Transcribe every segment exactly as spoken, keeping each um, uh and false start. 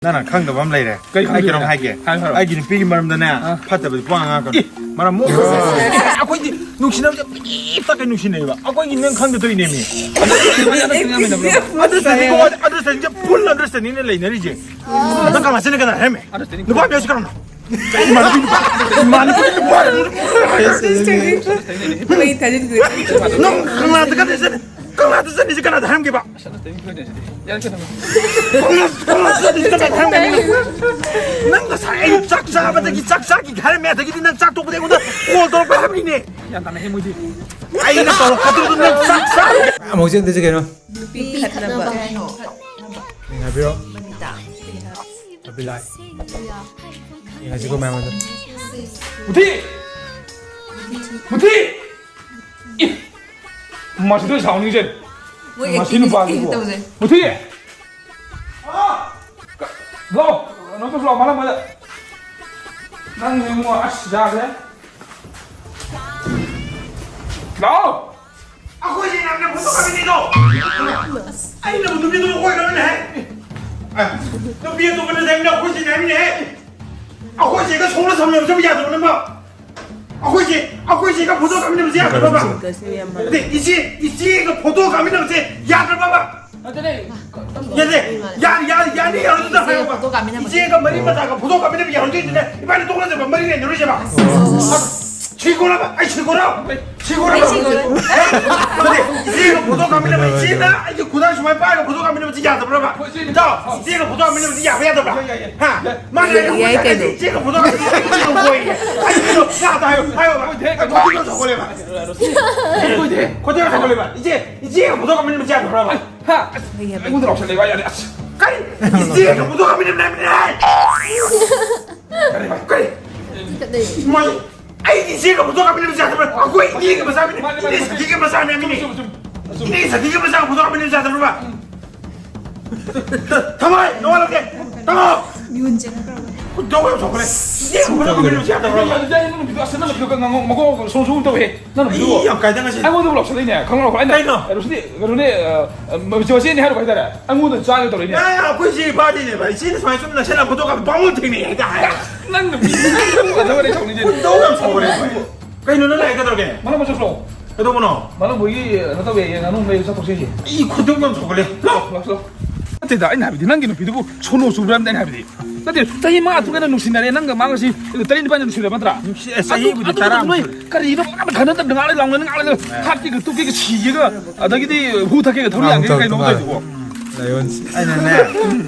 ꯅꯪꯅ ꯈꯪꯗꯕ ꯑꯃ ꯂꯩꯔꯦ꯫ ꯀꯩ ꯑꯩ ꯀꯩꯅꯣꯝ ꯈꯪꯗꯕ? ꯍꯥꯏꯒꯦ꯫ ꯍꯥꯏꯌꯨ, ꯍꯥꯏꯌꯨ꯫ ꯑꯩꯒꯤ ꯅꯨꯄꯤꯒꯤ ꯃꯔꯝꯗꯅꯦ, ꯑꯥ꯫ ꯐꯠꯇꯕꯗꯤ ꯄꯋꯥ ꯉꯥꯡꯉꯛꯀꯅꯨ꯫ ꯑꯦ꯫ ꯃꯔꯝ ꯃꯣꯛ-, ꯑꯩꯈꯣꯏꯗꯤ ꯅꯨꯡꯁꯤꯅꯕꯁꯦ ꯄꯤꯛ ꯇꯛꯀꯩ ꯅꯨꯡꯁꯤꯅꯩꯕ꯫ ꯑꯩꯈꯣꯏꯒꯤ ꯅꯪ ꯈꯪꯗꯗꯣꯏꯅꯦꯃꯤ꯫ Understanding ꯉꯝꯃꯤꯟꯅꯕ꯭ꯔꯣ? Understanding ꯀꯣ, understanding ꯁꯦ full understanding ꯅꯦ ꯂꯩꯅꯔꯤꯁꯦ꯫ ꯅꯪ ꯀꯅꯥ ꯁꯤꯅ ꯀꯅꯥ ꯍꯥꯏꯔꯝꯃꯦ? Understanding ꯅꯨꯄꯥ ꯃꯌꯥꯝꯁꯤ ꯀꯅꯥꯅꯣ? ꯏꯃꯥꯟꯅꯕꯤ ꯅꯨꯄꯥ, ꯏꯃꯥꯟꯅꯕꯤ ꯅꯨꯄꯥ꯫ ꯃꯩ ꯊꯥꯖꯤꯟꯈ꯭ꯔꯦ꯫ ꯅꯪ ꯀꯪꯂꯥꯗ ꯀꯟꯅ ꯆꯠꯂꯤ꯫ ꯀꯪꯂꯥꯗ ꯆꯠꯂꯤꯁꯦ ꯀꯅꯥꯗ ꯍꯥꯏꯔꯝꯒꯦꯕ? ꯌꯥꯔꯦ ꯀꯩꯅꯣ꯫ ꯀꯪꯂꯥ, ꯀꯪꯂꯥꯗ ꯆꯠꯂꯤꯁꯦ ꯀꯅꯥꯗ ꯍꯥꯏꯔꯝꯒꯦ? ꯅꯪ ꯉꯁꯥꯏ ꯑꯩ ꯆꯥꯛ ꯆꯥꯕꯗꯒꯤ, ꯆꯥꯛ ꯆꯥꯈꯤꯒꯦ ꯍꯥꯏꯔꯝꯃꯦ, ꯑꯗꯒꯤꯗꯤ ꯅꯪ ꯆꯥꯛ ꯇꯣꯛꯄꯗ ꯑꯩꯉꯣꯟꯗ call ꯇꯧꯔꯛꯄ ꯍꯥꯏꯕꯅꯤꯅꯦ꯫ ꯒ꯭ꯌꯥꯟ ꯇꯥꯅ ꯍꯦ ꯃꯣꯏꯗꯤ꯫ ꯑꯩꯅ ꯇꯧꯔꯛꯀꯗꯧꯗꯣ ꯅꯪ ꯆꯥꯛ ꯆꯥ-, ꯃꯣꯏꯁꯦ ꯑꯝꯇ ꯆꯠꯀꯦ ꯀꯩꯅꯣ꯫ ꯅꯨꯄꯤ ꯈꯠꯅꯕ꯫ ꯀꯩ ꯍꯥꯏꯕꯤꯔꯣ? ꯕꯕꯤꯂꯥꯏ꯫ ꯌꯦꯡꯉꯁꯤꯀꯣ ꯃꯌꯥꯝ ꯑꯗꯣ꯫ ꯃꯨꯊꯤ! ꯃꯨꯊꯤ! ꯏ! ꯃꯁꯤꯗ ꯁꯥꯎꯅꯤꯡꯁꯦ꯫ ꯃꯣꯏ ꯃꯁꯤ acting ꯅꯨꯄꯥꯁꯤꯕꯨ꯫ Acting ꯇꯧꯁꯦ꯫ ꯃꯨꯊꯤ! ꯑꯥ! ꯀ-, ꯂꯥꯛꯑꯣ꯫ ꯀꯩꯅꯣ ꯇꯧꯁꯤ ꯂꯥꯛꯑꯣ, ꯃꯥꯂꯪ ꯍꯣꯏꯗ꯫ ꯅꯪ ꯌꯦꯡꯉꯣ, ꯑꯁ, ꯌꯥꯗ꯭ꯔꯦ꯫ ꯂꯥꯛꯑꯣ! ꯑꯩꯈꯣꯏꯁꯦ ꯅꯪꯅ ꯐꯣꯇꯣ ꯀꯥꯞꯃꯤꯟꯅꯩꯗꯣ꯫ ꯑꯩꯅ ꯅꯨꯄꯤꯗꯨ ꯑꯣꯏꯔꯕꯅꯦꯍꯦ꯫ ꯅꯨꯄꯤ ꯑꯇꯣꯞꯄꯅ ꯆꯪꯉꯤꯅ ꯑꯩꯈꯣꯏꯁꯦ ꯍꯥꯏꯃꯤꯅꯦꯍꯦ꯫ ꯑꯩꯈꯣꯏꯁꯦꯒ ꯁꯣꯛꯅ ꯁꯝꯅꯕꯁꯤꯕꯨ ꯌꯥꯗꯕꯅꯦ ꯃꯥ꯫ ꯑꯩꯈꯣꯏꯁꯦ, ꯑꯩꯈꯣꯏꯁꯦꯒ ꯐꯣꯇꯣ ꯀꯥꯞꯃꯤꯟꯅꯕꯁꯦ ꯌꯥꯗ꯭ꯔꯕ? ꯑꯗꯩ ꯏꯆꯦ, ꯏꯆꯦꯒ ꯐꯣꯇꯣ ꯀꯥꯞꯃꯤꯟꯅꯕꯁꯦ ꯌꯥꯗ꯭ꯔꯕ? ꯅꯠꯇꯦꯅꯦ꯫ ꯌꯥꯗꯦ꯫ ꯌꯥꯅꯤ, ꯌꯥꯔꯣꯏ, ꯌꯥꯅꯤ, ꯌꯥꯔꯣꯏ, ꯑꯗꯨꯗ ꯏꯆꯦꯒ ꯍꯥꯏꯌꯣꯕ꯫ ꯐꯣꯇꯣ ꯀꯥꯞꯃꯤꯟꯅꯕꯁꯦ꯫ ꯏꯆꯦꯒ ꯃꯔꯤ ꯃꯇꯥꯒ ꯐꯣꯇꯣ ꯀꯥꯞꯃꯤꯟꯅꯕ ꯌꯥꯔꯣꯏꯗꯣꯏꯗꯨꯅꯦ꯫ ꯏꯕꯥꯅꯤ ꯇꯣꯛꯅꯗꯕ ꯃꯔꯤ ꯂꯩꯅꯔꯣꯏꯁꯦꯕ꯫ ꯁꯤꯒꯣꯔꯕ, ꯑꯩ ꯁꯤꯒꯣꯔ꯫ ꯁꯤꯒꯣꯔꯕ꯫ ꯑꯩ ꯁꯤꯒꯣꯔ꯫ ꯅꯠꯇꯦ, ꯏꯆꯦꯒ ꯐꯣꯇꯣ ꯀꯥꯞꯃꯤꯟꯅꯕ, ꯏꯆꯦꯅ ꯑꯩꯒꯤ ꯈꯨꯗꯥꯡ ꯁꯨꯃꯥꯏꯅ ꯄꯥꯏꯔꯒ ꯐꯣꯇꯣ ꯀꯥꯞꯃꯤꯟꯅꯕꯁꯤ ꯌꯥꯗꯕ꯭ꯔꯕ? ꯏꯇꯥꯎ, ꯏꯆꯦꯒ ꯐꯣꯇꯣ ꯀꯥꯞꯃꯤꯟꯅꯕꯁꯤ ꯌꯥꯕ ꯌꯥꯗꯕ꯭ꯔꯥ? ꯌꯥꯏ, ꯌꯥꯏ, ꯌꯥꯏ꯫ ꯍꯥ? ꯃꯥꯅ ꯌꯥꯏ, ꯑꯩꯅ ꯌꯥꯏ, ꯀꯩꯅꯣ꯫ ꯏꯆꯦꯒ ꯐꯣꯇꯣ ꯀꯥꯞꯃꯤꯟꯅꯕꯁꯤ ꯌꯥꯝ ꯀꯣꯏꯌꯦ꯫ ꯑꯩ ꯀꯩꯅꯣ, ꯌꯥꯗ ꯍꯥꯏꯌꯣ, ꯍꯥꯏꯌꯣꯕ꯫ ꯈꯣꯟꯖꯦꯜ ꯁꯥꯎꯒꯠꯂꯦꯕ꯫ ꯈꯣꯟꯖꯦꯜ ꯁꯥꯎꯒꯠꯂꯦꯕ꯫ ꯏꯆꯦ, ꯏꯆꯦꯒ ꯐꯣꯇꯣ ꯀꯥꯞꯃꯤꯟꯅꯕꯁꯤ ꯌꯥꯗꯕ꯭ꯔꯕ? ꯍꯥ? ꯑꯩꯉꯣꯟꯗ ꯂꯥꯎꯁꯜꯂꯦꯕ, ꯌꯥꯔꯦ, ꯑꯁ꯫ ꯀꯔꯤ? ꯏꯆꯦꯒ ꯐꯣꯇꯣ ꯀꯥꯞꯃꯤꯟꯅꯕꯅꯦ ꯍꯥꯏꯕꯅꯦ꯫ ꯀꯔꯤ? ꯀꯔꯤ? ꯃꯣꯏ, ꯑꯩꯒꯤ ꯏꯆꯦꯒ ꯐꯣꯇꯣ ꯀꯥꯞꯃꯤꯟꯅꯕꯁꯦ ꯌꯥꯗꯕ꯭ꯔꯥ? ꯑꯩꯈꯣꯏ ꯏꯅꯦꯒꯤ ꯃꯆꯥꯅꯤ, ꯃꯥꯅꯤ, ꯃꯥꯅꯤ, ꯏꯅꯦ ꯃꯥꯅꯤ꯫ ꯁꯈꯤꯒꯤ ꯃꯆꯥꯅꯤ ꯍꯥꯏꯕꯅꯤ꯫ ꯆꯨꯝꯃꯤ, ꯆꯨꯝꯃꯤ, ꯆꯨꯝꯃꯤ꯫ ꯏꯅꯦ ꯁꯈꯤꯒꯤ ꯃꯆꯥꯒ ꯐꯣꯇꯣ ꯀꯥꯞꯃꯤꯟꯅꯕꯁꯦ ꯌꯥꯗꯕ꯭ꯔꯥ? ꯊꯝꯃꯣꯏ, ꯅꯋꯥ ꯂꯧꯗꯦ꯫ ꯊꯝꯃꯣ꯫ ꯃꯤꯍꯨꯟ ꯆꯦꯟꯈ꯭ꯔꯕ꯫ ꯈꯨꯗꯧ ꯌꯥꯝ ꯁꯥꯎꯒꯠꯂꯦ꯫ ꯅꯪ ꯅꯨꯄꯤꯗꯣ, ꯑꯁ, ꯅꯪ ꯅꯨꯄꯤꯗꯣ ꯀ-, ꯉ-, ꯉ-, ꯃꯒꯣꯡ ꯁꯣꯡ ꯁꯣꯡ ꯇꯧꯋꯦ꯫ ꯅꯪ ꯅꯨꯄꯤꯗꯣ ꯑꯩ ꯌꯥꯝ ꯀꯥꯏꯗ ꯉꯁꯤ꯫ ꯑꯩꯉꯣꯟꯗꯕꯨ ꯂꯥꯎꯁꯜꯂꯛꯏꯅꯦ, ꯈꯪꯉꯧ ꯂꯥꯎꯁꯜꯂꯛꯏꯅꯦ꯫ ꯀꯩꯅꯣ? ꯑꯩ ꯔꯣꯁꯅꯤ, ꯔꯣꯁꯅꯤ, ꯑ, ꯑ, ꯃꯆꯦ, ꯃꯆꯦꯅꯦ ꯍꯥꯏꯔꯨꯕ ꯍꯥꯏꯇꯥꯔꯦ꯫ ꯑꯩꯉꯣꯟꯗ ꯆꯥꯒꯦ ꯇꯧꯔꯛꯏꯅꯦ꯫ ꯑꯦ, ꯑꯩꯈꯣꯏ ꯏꯆꯦ ꯕꯥꯔꯗꯦꯅꯦꯕ꯫ ꯏꯆꯦꯅ ꯁꯨꯃꯥꯏꯅ ꯁꯨꯝ ꯅꯛꯁꯜꯂꯛꯄꯗꯣ ꯀ-, ꯕꯥꯃꯣꯟ ꯊꯦꯡꯅꯩ ꯍꯦꯛꯇ ꯍꯥꯏ꯫ ꯅꯪ ꯅꯨꯄꯤ, ꯅꯪ ꯅꯨꯄꯤ ꯑꯗꯨꯃꯗꯤ ꯁꯥꯎꯅꯤꯡꯗꯦ꯫ ꯈꯣꯏꯗꯧ ꯌꯥꯝ ꯁꯥꯎꯒꯠꯂꯦ꯫ ꯀꯩꯅꯣ ꯅꯪ ꯂꯥꯛꯑꯦ ꯀꯩꯗꯧꯔꯒꯦ? ꯃꯅꯥ ꯃꯁꯤꯡ ꯂꯧ꯫ ꯀꯩꯗꯧꯕꯅꯣ? ꯃꯅꯥ ꯃꯣꯏꯒꯤ ꯀꯩꯅꯣ ꯇꯧꯋꯦ, ꯌꯦꯟ ꯉꯥꯅꯨ ꯑꯃ ꯂꯩꯕ ꯆꯠꯊꯣꯛꯁꯤ꯫ ꯑꯩ ꯈꯣꯏꯗꯧ ꯌꯥꯝ ꯁꯥꯎꯒꯠꯂꯦ꯫ ꯂꯥꯛꯑꯣ꯫ ꯂꯥꯛꯑꯣ, ꯂꯥꯛꯑꯣ꯫ ꯅꯠꯇꯦꯗ, ꯑꯩꯅ ꯍꯥꯏꯕꯗꯤ ꯅꯪꯒꯤ ꯅꯨꯄꯤꯗꯨꯕꯨ ꯁꯣꯅꯣ ꯆꯨꯕ꯭ꯔꯥ ꯍꯥꯏꯕꯅꯤ ꯑꯩꯅ ꯍꯥꯏꯕꯗꯤ꯫ ꯅꯠꯇꯦ, ꯆꯍꯤ ꯃꯉꯥ ꯇꯔꯨꯛ ꯍꯦꯟꯅ ꯅꯨꯡꯁꯤꯅꯔꯦ ꯅꯪꯒ ꯃꯥꯒꯁꯤ, ꯇꯔꯦꯠ ꯅꯤꯄꯥꯜ ꯅꯨꯡꯁꯤꯅꯔꯦ ꯅꯠꯇ꯭ꯔꯥ? ꯅꯨꯡꯁꯤ-, ꯑꯦ, ꯑꯗꯨ, ꯆꯍꯤꯕꯨꯗꯤ ꯑꯗꯨ ꯇꯔꯥ ꯅꯣꯏ ꯀꯔꯤꯅꯣ ꯄꯪꯉꯥꯡꯗ ꯈꯟꯅꯗꯕꯗ ꯉꯥꯡꯂꯩ ꯂꯥꯎꯅ ꯉꯥꯡꯂꯩ, ꯍꯥꯠꯀꯦꯒ ꯇꯨꯞꯀꯦꯒ ꯁꯤꯒꯦꯒ, ꯑꯗꯒꯤꯗꯤ ꯍꯨ ꯊꯛꯀꯦꯒ ꯊꯧꯔꯤ ꯌꯥꯟꯒꯦꯒ ꯀꯩꯅꯣ ꯇꯧꯏꯗꯨꯕꯣ? ꯂꯥꯏꯑꯣꯟꯁꯤ꯫ ꯑꯩꯅꯅꯦ,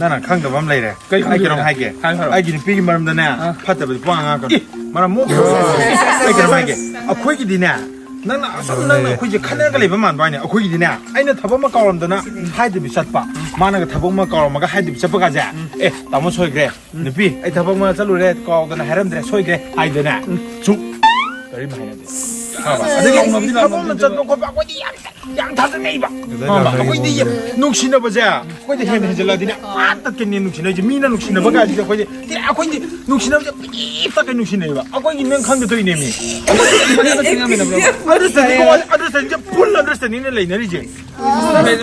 ꯅꯪꯅ ꯈꯪꯗꯕ ꯑꯃ ꯂꯩꯔꯦ꯫ ꯀꯩ ꯑꯩ ꯀꯩꯅꯣꯝ ꯈꯪꯗꯣꯏꯅꯣ? ꯍꯥꯏꯒꯦ꯫ ꯍꯥꯏꯔꯣ, ꯍꯥꯏꯔꯣ꯫ ꯑꯩꯒꯤ ꯅꯨꯄꯤꯒꯤ ꯃꯔꯝꯗꯅꯦ, ꯑꯥ꯫ ꯐꯠꯇꯕꯗꯤ ꯄꯨꯡꯉꯥꯡ ꯉꯥꯡꯉꯛꯀꯅꯨ꯫ ꯑꯦ꯫ ꯃꯔꯝ ꯃꯣꯛ-, ꯑꯩ ꯀꯩꯅꯣꯝ ꯍꯥꯏꯒꯦ꯫ ꯑꯩꯈꯣꯏꯒꯤꯗꯤꯅꯦ, ꯅꯪꯅ ꯑꯁꯨꯝ ꯅꯪꯅ ꯑꯩꯈꯣꯏꯁꯦ ꯈꯠꯅꯔꯒ ꯂꯩꯕ ꯃꯥꯟꯕ ꯋꯥꯅꯦ꯫ ꯑꯩꯈꯣꯏꯒꯤꯗꯤꯅꯦ, ꯑꯩꯅ ꯊꯕꯛ ꯑꯃ ꯀꯥꯎꯔꯝꯗꯅ ꯍꯥꯏꯗꯕꯤ ꯆꯠꯄ, ꯃꯥꯅꯒ ꯊꯕꯛ ꯑꯃ ꯀꯥꯎꯔꯝꯃꯒ ꯍꯥꯏꯗꯕꯤ ꯆꯠꯄ ꯀꯥꯁꯦ, "ꯑꯦ, ꯇꯥꯃꯣ ꯁꯣꯏꯈ꯭ꯔꯦ, ꯅꯨꯄꯤ, ꯑꯩ ꯊꯕꯛ ꯑꯃ ꯆꯠꯂꯨꯔꯦ, ꯀꯥꯎꯗꯅ ꯍꯥꯏꯔꯝꯗ꯭ꯔꯦ, ꯁꯣꯏꯈ꯭ꯔꯦ" ꯍꯥꯏꯗꯅꯦ, ꯁꯨꯝ ꯀꯔꯤꯝ ꯍꯥꯏꯅꯗꯦ꯫ ꯈꯪꯉꯕ? ꯑꯗꯒꯤ ꯊꯕꯛ ꯑꯃ ꯆꯠꯄ ꯈꯣꯠꯄ ꯑꯩꯈꯣꯏꯗꯤ ꯌꯥꯝ ꯌꯥꯝ ꯊꯥꯖꯅꯩꯕ꯫ ꯈꯪꯉꯕ? ꯑꯩꯈꯣꯏꯗꯤ ꯅꯨꯡꯁꯤꯅꯕꯁꯦ ꯑꯩꯈꯣꯏꯗꯤ ꯍꯦꯟꯅ ꯍꯦꯟꯖꯜꯂꯛꯑꯗꯤꯅꯦ, ꯑꯥ ꯇꯠꯀꯅꯤ ꯅꯨꯡꯁꯤꯅꯕꯁꯦ꯫ ꯃꯤꯅ ꯅꯨꯡꯁꯤꯅꯕ ꯀꯥꯏꯁꯤꯗꯤ ꯑꯩꯈꯣꯏꯗꯤ, ꯑꯦ, ꯑꯩꯈꯣꯏꯗꯤ ꯅꯨꯡꯁꯤꯅꯕꯁꯦ ꯄꯤꯛ ꯇꯛꯀꯩ ꯅꯨꯡꯁꯤꯅꯩꯕ꯫ ꯑꯩꯈꯣꯏꯒꯤ ꯅꯪ ꯈꯪꯗ ꯇꯧꯔꯤꯅꯦꯃꯤ꯫ Understanding-ꯁꯦ full understanding-ꯅꯦ ꯂꯩꯅꯔꯤꯁꯦ꯫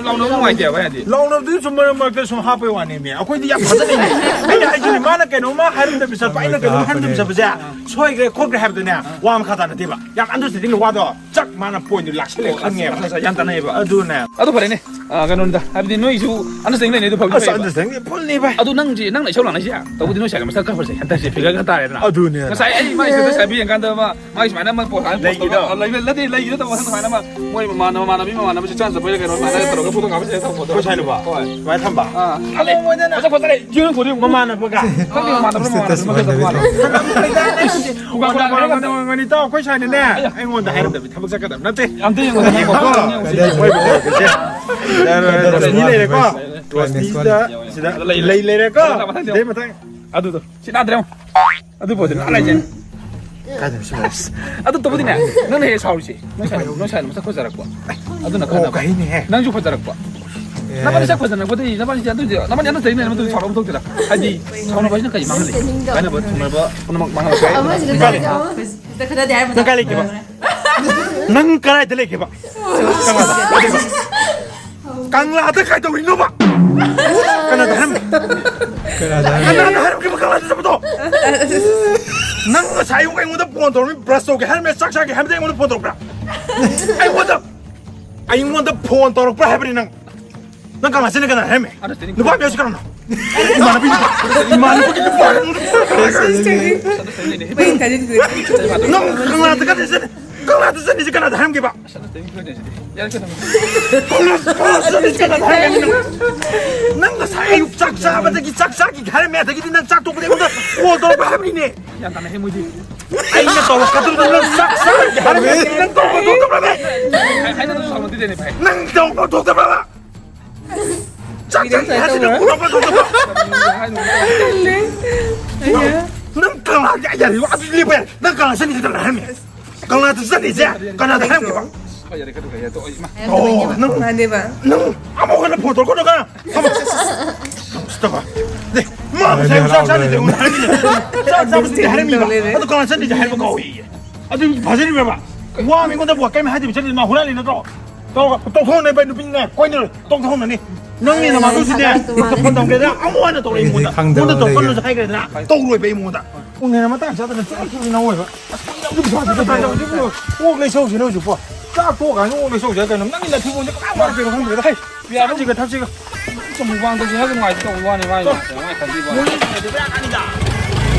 ꯂꯥꯎꯅꯕ ꯅꯨꯡꯉꯥꯏꯇꯦꯕ ꯍꯥꯏꯗꯤ꯫ ꯂꯥꯎꯅꯕꯗꯨ ꯁꯨꯝ ꯃꯔꯛ ꯃꯔꯛꯇ ꯁꯨꯝ ꯍꯥꯞꯄꯩ ꯋꯥꯅꯦꯃꯤ꯫ ꯑꯩꯈꯣꯏꯗꯤ ꯌꯥꯝ ꯊꯥꯖꯅꯩꯅꯦ꯫ ꯑꯩꯅ ꯍꯥꯏꯁꯤꯅꯤ, ꯃꯥꯅ ꯀꯩꯅꯣꯝꯃ ꯍꯥꯏꯔꯝꯗꯕꯤ ꯆꯠꯄ, ꯑꯩꯅ ꯀꯩꯅꯣꯝ ꯍꯥꯏꯔꯝꯗꯕꯤ ꯆꯠꯄꯁꯦ, ꯁꯣꯏꯈ꯭ꯔꯦ ꯈꯣꯠꯈ꯭ꯔꯦ ꯍꯥꯏꯕꯗꯅꯦ, ꯋꯥ ꯃꯈꯥ ꯇꯥꯅꯗꯦꯕ꯫ ꯌꯥꯝ understanding-ꯒꯤ ꯋꯥꯗꯣ ꯆꯞ ꯃꯥꯅ point-ꯗꯨ ꯂꯥꯛꯁꯜꯂꯦ, ꯑꯣ, ꯈꯪꯉꯦꯕ꯫ ꯑꯠꯆꯥ, ꯑꯠꯆꯥ, ꯌꯥꯝ ꯇꯥꯟꯅꯩꯌꯦꯕ꯫ ꯑꯗꯨꯅꯦ꯫ ꯑꯗꯨ ꯐꯔꯦꯅꯦ꯫ ꯑ, ꯀꯩꯅꯣꯅꯤꯗ, ꯍꯥꯏꯕꯗꯤ ꯅꯣꯏꯁꯨ understanding ꯂꯩꯅꯩꯗꯣ ꯐꯕꯗꯤ ꯑꯁ, ꯐꯩꯌꯦꯕ꯫ Understanding-ꯗꯤ full-ꯅꯦ ꯚꯥꯏ꯫ ꯑꯗꯨ ꯅꯪꯁꯦ, ꯅꯪꯅ ꯏꯁꯧ ꯂꯥꯡꯅꯩꯁꯦ ꯇꯧꯕꯗꯤ ꯅꯣꯏ ꯁꯥꯏꯒ ꯃꯁꯛ ꯈꯔ ꯐꯖꯩ꯫ ꯍꯟꯗꯛꯁꯦ figure ꯈꯔ ꯇꯥꯔꯦꯗꯅ꯫ ꯑꯗꯨꯅꯦ꯫ ꯉꯁꯥꯏ ꯑꯩ ꯃꯥꯏ status ꯍꯥꯏꯐꯦꯠ ꯌꯦꯡꯀꯥꯟꯗ ꯑꯃ, ꯃꯥꯒꯤ ꯁꯨꯃꯥꯏꯅ ꯑꯃ post ꯑꯃ post ꯂꯩꯒꯤꯗꯣ? ꯇꯧꯕ, ꯑ, ꯂꯩꯕ-, ꯅꯠꯇꯦ, ꯂꯩꯒꯤꯗꯣ ꯇꯧꯕ ꯃꯁꯛ ꯁꯨꯃꯥꯏꯅ ꯑꯃ, ꯃꯣꯏ ꯃꯃꯥꯟꯅꯕ, ꯃꯃꯥꯟꯅꯕꯤ, ꯃꯃꯥꯟꯅꯕꯁꯤ ꯆꯥꯟ ꯆꯠꯄꯩꯗ ꯀꯩꯅꯣ ꯑꯗꯨꯃꯥꯏꯅ ꯇꯧꯔꯒ photo ꯀꯥꯞꯄ ꯁꯤꯗ ꯇꯧꯕꯗꯣ꯫ ꯑꯩꯈꯣꯏ ꯁꯥꯏ ꯅꯨꯄꯥ? ꯍꯣꯏ꯫ ꯁꯨꯃꯥꯏꯅ ꯊꯝꯕ? ꯑꯥ꯫ ꯈꯜꯂꯦ, ꯃꯣꯏꯗꯅ꯫ ꯃꯁꯛ ꯐꯖꯔꯦ, ꯌꯦꯡꯉꯨ ꯈꯨꯗꯤꯡ꯫ ꯃꯃꯥꯟꯅꯕꯒ? ꯈꯪꯗꯦ, ꯃꯃꯥꯟꯅꯕ꯭ꯔꯥ status ꯃꯃꯥꯟꯅꯕ꯭ꯔꯥ ꯃꯥꯟꯅꯗꯕ꯭ꯔꯥ? ꯈꯨꯒꯥ ꯈꯨꯒꯥ ꯈꯨꯒꯥ ꯈꯨꯒꯥ ꯈꯨꯒꯥ ꯏꯇꯥꯎ, ꯑꯩꯈꯣꯏ ꯁꯥꯏꯅꯅꯦ, ꯑꯩꯉꯣꯟꯗ ꯍꯥꯏꯔꯝꯗꯕꯤ ꯊꯕꯛ ꯆꯠꯀꯗꯕ ꯅꯠꯇꯦ꯫ ꯑꯝꯇ ꯌꯦꯡꯉꯣ, ꯌꯦꯡꯉꯣ, ꯌꯦꯡꯉꯣ, ꯌꯦꯡꯉꯣ꯫ ꯔꯣꯁꯅꯤ ꯂꯩꯔꯦꯀꯣ꯫ ꯔꯣꯁꯅꯤꯗ ꯁꯤꯗ ꯂꯩ, ꯂꯩ ꯂꯩꯔꯦꯀꯣ꯫ ꯃꯊꯪ, ꯃꯊꯪ, ꯃꯊꯪ꯫ ꯑꯗꯩ ꯃꯊꯪ꯫ ꯑꯗꯨꯗꯣ, ꯁꯤ ꯅꯥꯗ꯭ꯔꯦ ꯌꯦꯡꯉꯣ꯫ ꯑꯗꯨ ꯄꯣꯠꯇꯨ ꯅꯥ ꯂꯩꯖꯦ꯫ ꯀꯥꯏꯗꯅꯣ ꯁꯤ ꯂꯩꯔꯦ? ꯑꯗꯨ ꯇꯧꯕꯗꯤꯅꯦ, ꯅꯪꯅ ꯍꯦꯛ ꯁꯥꯎꯔꯤꯁꯦ꯫ ꯅꯣꯏ ꯁꯥꯏ, ꯅꯣꯏ ꯁꯥꯏꯅ ꯃꯁꯛ ꯐꯖꯔꯛꯄ꯫ ꯑꯗꯨꯅ ꯑꯣ, ꯈꯟꯅꯕ꯫ ꯀꯩꯅꯦꯍꯦ? ꯅꯪꯁꯨ ꯐꯖꯔꯛꯄ꯫ ꯅꯕꯥꯅꯤ ꯁꯛ ꯐꯖꯅꯕꯗꯤ, ꯅꯕꯥꯅꯤꯁꯦ ꯑꯗꯨꯗꯤ, ꯅꯕꯥꯅꯤ ꯑꯗꯨ ꯆꯩꯅ ꯑꯗꯨ ꯁꯥꯎꯔꯛꯄ ꯊꯣꯛꯇꯦꯗ꯫ ꯍꯥꯏꯗꯤ, ꯁꯥꯎꯅꯕ ꯍꯥꯏꯁꯤꯅ ꯀꯔꯤ ꯃꯥꯡꯍꯜꯂꯤ? ꯀꯥꯏꯅꯕ ꯊꯨꯡꯅꯕ ꯄꯨꯝꯅꯃꯛ ꯃꯥꯡꯍꯜꯂꯛꯄ ꯌꯥꯏ꯫ ꯑꯃꯁꯤꯅ ꯀꯥꯏꯅꯕ ꯆꯥꯕ ꯌꯥꯎꯕ꯫ ꯅꯪ ꯀꯥꯏ ꯂꯩꯒꯦꯕ? ꯅꯪ ꯀꯗꯥꯏꯗ ꯂꯩꯒꯦꯕ? ꯀꯪꯂꯥꯗ꯫ ꯀꯪꯂꯥꯗ ꯀꯩꯗꯧꯔꯤꯅꯣꯕ? ꯀꯅꯥꯗ ꯍꯥꯏꯔꯝꯃꯤ? ꯀꯅꯥꯗ ꯍꯥꯏꯔꯝꯃꯤ? ꯀꯅꯥꯗ ꯍꯥꯏꯔꯝꯒꯦꯕ ꯀꯪꯂꯥꯗ ꯆꯠꯄꯗꯣ? ꯅꯪ ꯉꯁꯥꯏ ꯑꯌꯨꯛ ꯑꯩꯉꯣꯟꯗ ꯐꯣꯟ ꯇꯧꯔꯝꯃꯤ, ꯕ꯭ꯔꯁ ꯇꯧꯒꯦ ꯍꯥꯏꯔꯝꯃꯦ, ꯆꯥꯛ ꯆꯥꯒꯦ ꯍꯥꯏꯔꯝꯗꯦ, ꯑꯩꯉꯣꯟꯗ ꯐꯣꯟ ꯇꯧꯔꯛꯄ꯭ꯔꯥ? ꯑꯩꯉꯣꯟꯗ, ꯑꯩꯉꯣꯟꯗ ꯐꯣꯟ ꯇꯧꯔꯛꯄ꯭ꯔꯥ ꯍꯥꯏꯕꯅꯤ ꯅꯪ? ꯅꯪ ꯀꯪꯂꯥ ꯆꯠꯅꯤ ꯀꯅꯥ ꯍꯥꯏꯔꯝꯃꯤ? ꯅꯨꯄꯥ ꯃꯌꯥꯝꯁꯤ ꯀꯅꯥꯅꯣ? ꯏꯃꯥꯟꯅꯕꯤ, ꯏꯃꯥꯟꯅꯕꯒꯤ ꯅꯨꯄꯥ꯫ ꯅꯪ ꯀꯪꯂꯥꯗ ꯀꯗꯥꯏ ꯆꯠꯅꯤ? ꯀꯪꯂꯥꯗ ꯆꯠꯅꯤꯁꯦ ꯀꯅꯥꯗ ꯍꯥꯏꯔꯝꯒꯦꯕ? ꯀꯪꯂꯥ, ꯀꯪꯂꯥꯗ ꯆꯠꯅꯤꯁꯦ ꯀꯅꯥꯗ ꯍꯥꯏꯔꯝꯒꯦ ꯅꯪ? ꯅꯪ ꯉꯁꯥꯏ ꯑꯌꯨꯛ ꯆꯥꯛ ꯆꯥꯕꯗꯒꯤ, ꯆꯥꯛ ꯆꯥꯈꯤꯒꯦ ꯍꯥꯏꯔꯝꯃꯦ, ꯑꯗꯒꯤꯗꯤ ꯅꯪ ꯆꯥꯛ ꯇꯣꯛꯄꯗꯒꯤ ꯑꯩꯉꯣꯟꯗ ꯀꯣꯜ ꯇꯧꯔꯛꯄ ꯍꯥꯏꯕꯅꯤꯅꯦ꯫ ꯒ꯭ꯌꯥꯟ ꯇꯥꯅ ꯍꯦ ꯃꯣꯏꯗꯤ꯫ ꯑꯩꯅ ꯇꯧꯔꯛꯀꯗꯧꯗꯣ ꯅꯪ ꯆꯥꯛ ꯆꯥꯔꯒꯦ ꯍꯥꯏꯔꯝꯃꯦ, ꯅꯪ ꯇꯧꯔꯛꯄ ꯊꯣꯛꯇꯕ꯭ꯔꯥ? ꯍꯥꯏꯅꯗ꯭ꯔꯁꯨ ꯁꯥꯎꯅꯗꯦꯅꯦ ꯚꯥꯏ꯫ ꯅꯪ ꯇꯧꯔꯛꯄ ꯊꯣꯛꯇꯕ꯭ꯔꯥ? ꯆꯥꯛ ꯆꯥꯔꯒꯦ ꯍꯥꯏꯔꯁꯤ ꯅꯪ ꯇꯧꯔꯛꯄ ꯊꯣꯛꯇꯕ꯭ꯔꯥ? ꯅꯪ, ꯅꯪ ꯀꯪꯂꯥꯒꯤ ꯑꯥꯏꯗꯤꯌꯥꯗꯣ ꯑꯗꯨ ꯂꯦꯞꯄ ꯌꯥꯏ꯫ ꯅꯪ ꯀꯪꯂꯥ ꯆꯠꯅꯤꯁꯦ ꯀꯅꯥ ꯍꯥꯏꯔꯝꯃꯤ? ꯀꯪꯂꯥꯗ ꯆꯠꯅꯤꯁꯦ ꯀꯅꯥꯗ ꯍꯥꯏꯔꯝꯒꯦꯕ? ꯍꯣꯏ, ꯌꯥꯔꯦ, ꯈꯔ ꯈꯔ ꯇꯣꯛꯑꯣ, ꯏꯃꯥ꯫ ꯑꯣ, ꯅꯪ, ꯃꯥꯅꯦꯕ꯫ ꯅꯪ ꯑꯃꯨꯛ ꯍꯟꯅ ꯐꯣꯟ ꯇꯧꯔꯛꯀꯅꯨ, ꯀꯅꯥ? ꯐꯝꯃꯣ꯫ ꯁꯤꯇꯕ꯫ ꯅꯦ, ꯃꯥ ꯉꯁꯥꯏ ꯆꯥꯛ ꯆꯥꯅꯤꯡꯗꯦ, ꯑꯩꯉꯣꯟꯗ ꯍꯥꯏꯔꯤꯅꯦ꯫ ꯆꯥꯛ ꯆꯥꯕ ꯆꯠꯁꯦ ꯍꯥꯏꯔꯝꯃꯤꯕ꯫ ꯇꯧ ꯂꯩꯔꯦ꯫ ꯑꯗꯣ ꯀꯅꯥ ꯆꯠꯅꯤꯁꯦ ꯍꯥꯏꯕ ꯀꯧꯏ? ꯑꯗꯨ ꯐꯖꯔꯤꯕ꯭ꯔꯕ? ꯋꯥ ꯃꯤꯉꯣꯟꯗ ꯀꯔꯤꯝ ꯍꯥꯏꯗꯕꯤ ꯆꯠꯂꯤ, ꯃꯥ ꯍꯨꯔꯥꯜꯂꯤ ꯅꯠꯇ꯭ꯔꯣ? ꯇꯧ-, ꯇꯣꯛꯊꯣꯛꯅꯕ ꯅꯨꯄꯤꯅ ꯀꯣꯏꯅꯔꯣꯏ, ꯇꯣꯛꯊꯣꯛꯅꯅꯤ꯫ ꯅꯪꯅꯦ ꯅꯃꯥꯟꯅꯕꯁꯤꯅꯦ, ꯃꯥꯅꯦ꯫ ꯐꯣꯟ ꯇꯧꯒꯦꯗ, ꯑꯃꯨꯛ ꯍꯟꯅ ꯇꯧꯔꯛꯏ ꯑꯩꯗꯤ ꯑꯩꯉꯣꯟꯗ꯫ ꯈꯪꯗꯕ ꯃꯉꯣꯟꯗ ꯇꯧꯔꯛꯀꯅꯨꯁꯨ ꯂꯩꯌꯦ꯫ ꯍꯥꯏꯈ꯭ꯔꯦꯗꯅ, ꯇꯧꯔꯣꯏꯕ ꯑꯩ ꯃꯉꯣꯟꯗ꯫ ꯎꯅꯦꯅ ꯃꯇꯥꯡ ꯆꯥꯗꯅ ꯆꯠꯂꯛꯈꯤꯕꯅꯤ ꯅꯪ ꯑꯣꯏꯕ꯫ ꯑꯁ, ꯀꯨꯏꯔꯕ ꯅꯨꯄꯥꯁꯤꯗ ꯇꯥꯏ ꯇꯧꯔꯤꯁꯤꯕꯨ꯫ ꯑꯣꯛ ꯂꯩꯁꯧꯁꯤꯅ ꯍꯧꯖꯤꯛꯄꯣ꯫ ꯆꯥꯛ ꯇꯣꯛꯑꯀꯥꯟꯗ ꯑꯣꯛ ꯂꯩꯁꯧꯁꯦ ꯀꯩꯅꯣ? ꯅꯪꯒꯤ ꯅꯊꯤ ꯕꯣꯟꯁꯦ ꯀꯅꯥꯝ ꯋꯥꯠꯇꯦꯅꯣ ꯈꯪꯗ꯭ꯔꯦꯗ꯫ ꯍꯩ, ꯆꯥꯁꯤꯒ ꯊꯛꯁꯤꯒ꯫ ꯁꯨꯝ ꯃꯨꯛꯕꯥꯡ ꯇꯧꯁꯤ ꯍꯥꯏꯔꯒ ꯅꯨꯡꯉꯥꯏꯇꯦ ꯇꯧꯕ ꯋꯥꯅꯤ ꯃꯥꯏ ꯇꯣ꯫ ꯅꯨꯡꯉꯥꯏꯇꯦ, ꯃꯥꯏ ꯈꯟꯕꯤꯕ ꯋꯥꯅꯤ꯫ ꯃꯣꯏ ꯅꯨꯡꯉꯥꯏꯇꯦ, ꯕꯦꯔꯥ ꯀꯥꯅꯤꯗ꯫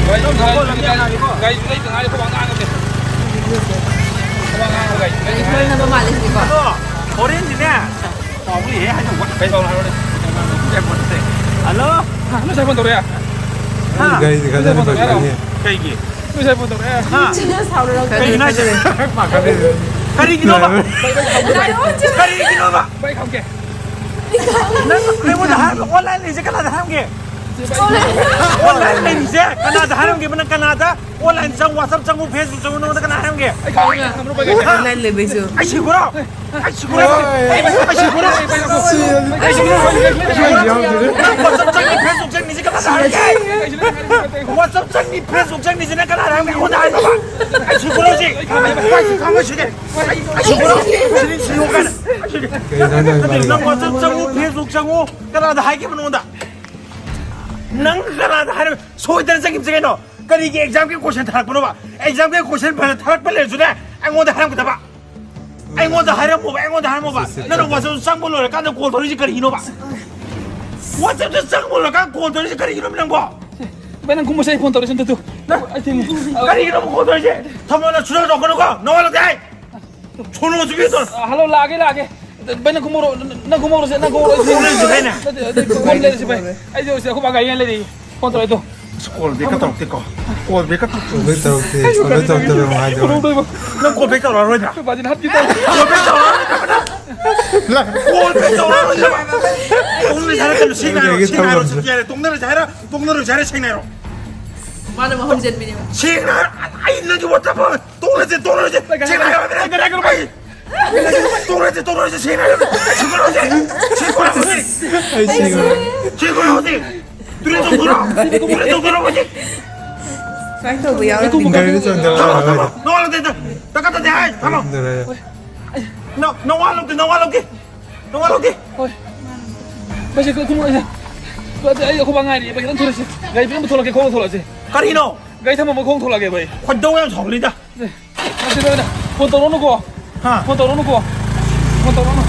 ꯒꯥꯔꯤ ꯂꯝꯕꯤ ꯌꯥꯝ ꯅꯥꯜꯂꯤꯀꯣ꯫ ꯒꯥꯔꯤꯁꯨ ꯂꯩꯇ ꯉꯥꯏꯔꯤ, ꯈꯣꯡ ꯉꯥꯡꯉꯒꯦ꯫ ꯈꯣꯡ ꯉꯥꯡꯉꯒ ꯒꯥꯔꯤ ꯂꯩꯇ ꯉꯥꯏꯔꯤ꯫ ꯍꯣꯔꯦꯟꯗꯤꯅꯦ꯫ ꯀꯥꯎꯕꯅꯤꯍꯦ, ꯍꯥꯏꯗꯣꯛꯄ꯫ ꯀꯩ ꯇꯧꯔꯣ ꯍꯥꯏꯔꯣꯅꯦ? ꯍꯜꯂꯣ? ꯅꯣꯏ ꯁꯥꯏ ꯐꯣꯟ ꯇꯧꯔꯛꯑꯦ? ꯍꯥ? ꯒꯥꯔꯤꯗꯤ ꯈꯟꯖꯅ ꯄꯩꯁꯥꯅꯤ꯫ ꯀꯩꯒꯤ? ꯅꯣꯏ ꯁꯥꯏ ꯐꯣꯟ ꯇꯧꯔꯛꯑꯦ? ꯍꯥ? ꯁꯤꯅ ꯁꯥꯎꯔꯒ ꯀꯩꯒꯤꯅꯣ ꯍꯥꯏꯁꯦ? ꯄꯥꯈꯠꯂꯦ꯫ ꯀꯔꯤꯒꯤꯅꯣꯕ? ꯀꯔꯤꯒꯤꯅꯣꯕ? ꯕꯥꯏꯛ ꯈꯥꯝꯒꯦ꯫ ꯅꯪ ꯑꯩꯉꯣꯟꯗ ꯍꯥꯏꯔꯝꯃꯦ, online ꯂꯩꯁꯦ ꯀꯅꯥꯗ ꯍꯥꯏꯔꯝꯒꯦ? ꯑꯣꯟꯂꯥꯏꯟ ꯂꯩꯔꯤꯁꯦ ꯀꯅꯥꯗ ꯍꯥꯏꯔꯝꯒꯦꯕ? ꯅꯪ ꯀꯅꯥꯗ? ꯑꯣꯟꯂꯥꯏꯟ ꯆꯪꯉꯨ, WhatsApp ꯆꯪꯉꯨ, Facebook ꯆꯪꯉꯨ, ꯅꯉꯣꯟꯗ ꯀꯅꯥ ꯍꯥꯏꯔꯝꯒꯦ? ꯑꯣꯟꯂꯥꯏꯟ ꯂꯩꯕꯩꯁꯨ꯫ ꯑꯩ ꯁꯤꯈꯣꯔꯣ! ꯑꯩ ꯁꯤꯈꯣꯔꯣ! ꯑꯩ ꯁꯤꯈꯣꯔꯣ! ꯅꯪ WhatsApp ꯆꯪꯉꯤ, Facebook ꯆꯪꯉꯤꯁꯦ ꯀꯅꯥꯗ ꯍꯥꯏꯔꯝꯒꯦ? WhatsApp ꯆꯪꯉꯤ, Facebook ꯆꯪꯉꯤꯁꯤꯅ ꯀꯅꯥꯗ ꯍꯥꯏꯔꯝꯒꯦ? ꯑꯩꯉꯣꯟꯗ ꯍꯥꯏꯔꯝꯒꯦꯕ? ꯑꯩ ꯁꯤꯈꯣꯔꯣ ꯍꯧꯖꯤꯛ! ꯑꯩ ꯁꯤꯈꯣꯔꯣ! ꯁꯤꯗꯤ ꯁꯤꯌꯣ ꯀꯥꯏꯅ! ꯅꯪ WhatsApp ꯆꯪꯉꯨ, Facebook ꯆꯪꯉꯨ, ꯀꯅꯥꯗ ꯍꯥꯏꯒꯦꯕ ꯅꯉꯣꯟꯗ? ꯅꯪ ꯀꯅꯥꯗ ꯍꯥꯏꯔꯝ-, ꯁꯣꯏꯗꯅ ꯆꯪꯈꯤꯕꯁꯦ ꯀꯩꯅꯣ? ꯀꯔꯤꯒꯤ exam ꯀꯤ question ꯊꯥꯔꯛꯄꯅꯣꯕ? Exam ꯀꯤ question ꯐꯅ ꯊꯥꯔꯛꯄ ꯂꯩꯔꯁꯨꯅꯦ, ꯑꯩꯉꯣꯟꯗ ꯍꯥꯏꯔꯝꯒꯗꯕ꯫ ꯑꯩꯉꯣꯟꯗ ꯍꯥꯏꯔꯝꯃꯣꯕ, ꯑꯩꯉꯣꯟꯗ ꯍꯥꯏꯔꯝꯃꯣꯕ꯫ ꯅꯪꯅ WhatsApp ꯆꯪꯕ ꯂꯣꯏꯔꯀꯥꯟꯗ call ꯇꯧꯔꯤꯁꯦ ꯀꯔꯤꯒꯤꯅꯣꯕ? WhatsApp ꯇ ꯆꯪꯕ ꯂꯣꯏꯔꯀꯥꯟꯗ call ꯇꯧꯔꯤꯁꯦ ꯀꯔꯤꯒꯤꯅꯣꯕ ꯅꯪꯕꯣ? ꯚꯥꯏ, ꯅꯪ ꯀꯨꯝꯃꯁꯦ, ꯑꯩ phone ꯇꯧꯔꯛꯏꯁꯦ ꯑꯝꯇ ꯇꯨ꯫ ꯅꯪ ꯑꯩ ꯊꯦꯡꯉꯦ꯫ ꯀꯔꯤꯒꯤꯅꯣꯕ call ꯇꯧꯔꯤꯁꯦ? ꯊꯝꯃꯣ, ꯅꯪ ꯁꯨꯡꯇꯧ ꯇꯧꯔꯛꯀꯅꯨꯀꯣ, ꯅꯋꯥ ꯂꯧꯗꯦ ꯍꯥꯏ꯫ ꯁꯣꯅꯣ ꯆꯨꯕꯤ ꯇꯧꯔ꯫ ꯑ, hello, ꯂꯥꯛꯑꯒꯦ, ꯂꯥꯛꯑꯒꯦ꯫ ꯚꯥꯏ, ꯅꯪ ꯀꯨꯝꯃꯧꯔꯣ, ꯅꯪ ꯀꯨꯝꯃꯧꯔꯣꯁꯦ, ꯅꯪ ꯀꯨꯝꯃꯧꯔꯣ, ꯑꯩ ꯊꯦꯡꯉꯦ꯫ ꯀꯨꯝꯃꯧꯔꯣ, ꯂꯩꯔꯁꯤ, ꯚꯥꯏ꯫ ꯅꯠꯇꯦ, ꯅꯠꯇꯦ, ꯀꯨꯝꯃꯧꯔꯣ, ꯂꯩꯔꯁꯤ, ꯚꯥꯏ꯫ ꯑꯩꯗꯤ ꯍꯧꯖꯤꯛ ꯑꯩꯈꯣꯏ ꯕꯥꯒ ꯌꯦꯡ ꯂꯩꯔꯤ꯫ Phone ꯇꯧꯔꯛꯑꯦ ꯇꯨ꯫ ꯑꯁ, call back ꯀ ꯇꯧꯔꯛꯇꯦꯀꯣ꯫ Call back ꯀ ꯇꯧꯔꯛꯇꯦ꯫ Call back ꯇꯧꯔꯛꯇꯦ, ꯀꯃꯥꯏꯅ ꯇꯧꯕꯅꯣ? ꯅꯪ call back ꯇꯧꯔꯛꯑꯔꯣꯏꯗ꯭ꯔꯥ? ꯑꯩꯈꯣꯏ ꯕꯥꯁꯤꯅ ꯍꯥꯠꯈꯤ ꯇꯥꯔꯦ꯫ Call back ꯇꯧꯔꯛꯑꯔꯣꯏꯗ꯭ꯔꯥ? Call back ꯇꯧꯔꯛꯑꯔꯣꯏꯗ꯭ꯔꯥ? ꯇꯣꯛꯅꯔꯁꯦ ꯍꯥꯏꯔꯣ, ꯀꯩꯅꯣ, ꯁꯦꯡꯅ ꯍꯥꯏꯔꯣ, ꯁꯦꯡꯅ ꯍꯥꯏꯔꯣ, ꯇꯧꯔꯛꯇꯦ꯫ ꯁꯦꯡꯅ ꯍꯥꯏꯔꯣ, ꯇꯣꯛꯅꯔꯁꯦ ꯍꯥꯏꯔꯣ, ꯇꯣꯛꯅꯔꯁꯦ ꯍꯥꯏꯔꯣ, ꯁꯦꯡꯅ ꯍꯥꯏꯔꯣ꯫ ꯃꯥꯅ ꯃꯍꯨꯝ ꯆꯦꯟꯕꯤꯅꯦꯕ꯫ ꯁꯦꯡꯅ ꯍꯥꯏꯔꯣ, ꯑꯩ ꯅꯪꯒꯤ WhatsApp ꯇꯣꯛꯅꯔꯁꯦ, ꯇꯣꯛꯅꯔꯁꯦ, ꯁꯦꯡꯅ ꯍꯥꯏꯔꯣ, ꯍꯥꯏꯔꯣ, ꯍꯥꯏꯔꯣ, ꯍꯥꯏꯔꯣ꯫ ꯇꯣꯛꯅꯔꯁꯦ, ꯇꯣꯛꯅꯔꯁꯦ, ꯁꯦꯡꯅ ꯍꯥꯏꯔꯣ, ꯁꯦꯡꯅ ꯍꯥꯏꯔꯣ, ꯁꯦꯡꯅ ꯍꯥꯏꯔꯣ, ꯁꯦꯡꯅ ꯍꯥꯏꯔꯣ꯫ ꯑꯩ ꯁꯦꯡꯅ ꯍꯥꯏꯔꯣ꯫ ꯁꯦꯡꯅ ꯍꯥꯏꯔꯣ꯫ ꯇꯨꯔꯦꯟ ꯆꯧꯗꯣꯏꯔꯣ? ꯇꯨꯔꯦꯟ ꯆꯧꯗꯣꯏꯔꯣ ꯍꯧꯖꯤꯛ? ꯁꯨꯃꯥꯏꯅ ꯇꯧꯕ ꯌꯥꯎꯔꯝꯃꯤ꯫ ꯒꯥꯔꯤꯗ ꯆꯪꯗꯕ ꯊꯝꯃꯣ, ꯌꯥꯔꯣꯏ꯫ ꯊꯝꯃꯣ꯫ ꯅꯋꯥ ꯂꯧꯗꯦ, ꯇꯀꯥ ꯇꯥꯗꯦ ꯍꯥꯏ, ꯊꯝꯃꯣ꯫ ꯆꯪꯗꯕ ꯌꯥꯔꯣꯏ꯫ ꯅ-, ꯅꯋꯥ ꯂꯧꯗꯦ, ꯅꯋꯥ ꯂꯧꯗꯦ꯫ ꯅꯋꯥ ꯂꯧꯗꯦ꯫ ꯍꯣꯏ꯫ ꯚꯥꯏ, ꯁꯤ ꯀꯨꯝꯃꯛꯑꯣ, ꯁꯤ꯫ ꯑꯩ ꯑꯩꯈꯣꯏ ꯕꯥ ꯉꯥꯏꯔꯤꯌꯦ, ꯚꯥꯏ, ꯈꯤꯇꯪ ꯊꯨꯔꯁꯤ꯫ ꯒꯥꯔꯤ ꯐꯖꯅ ꯄꯨꯊꯣꯛꯂꯛꯀꯦ, ꯈꯣꯡꯅ ꯊꯣꯛꯂꯛꯑꯁꯤ꯫ ꯀꯔꯤꯅꯣ? ꯒꯥꯔꯤ ꯊꯝꯃꯝꯃ ꯈꯣꯡꯅ ꯊꯣꯛꯂꯛꯑꯒꯦ, ꯚꯥꯏ꯫ ꯈꯣꯏꯗꯧ ꯌꯥꯝ ꯁꯥꯎꯒꯠꯂꯤꯗ꯫ ꯅꯠꯇꯦ, ꯅꯠꯇꯦ, ꯅꯠꯇꯦ꯫ Phone ꯇꯧꯔꯛꯑꯅꯨꯀꯣ꯫ ꯍꯥ? Phone ꯇꯧꯔꯛꯑꯅꯨꯀꯣ꯫ Phone ꯇꯧꯔꯛꯑꯅꯨ꯫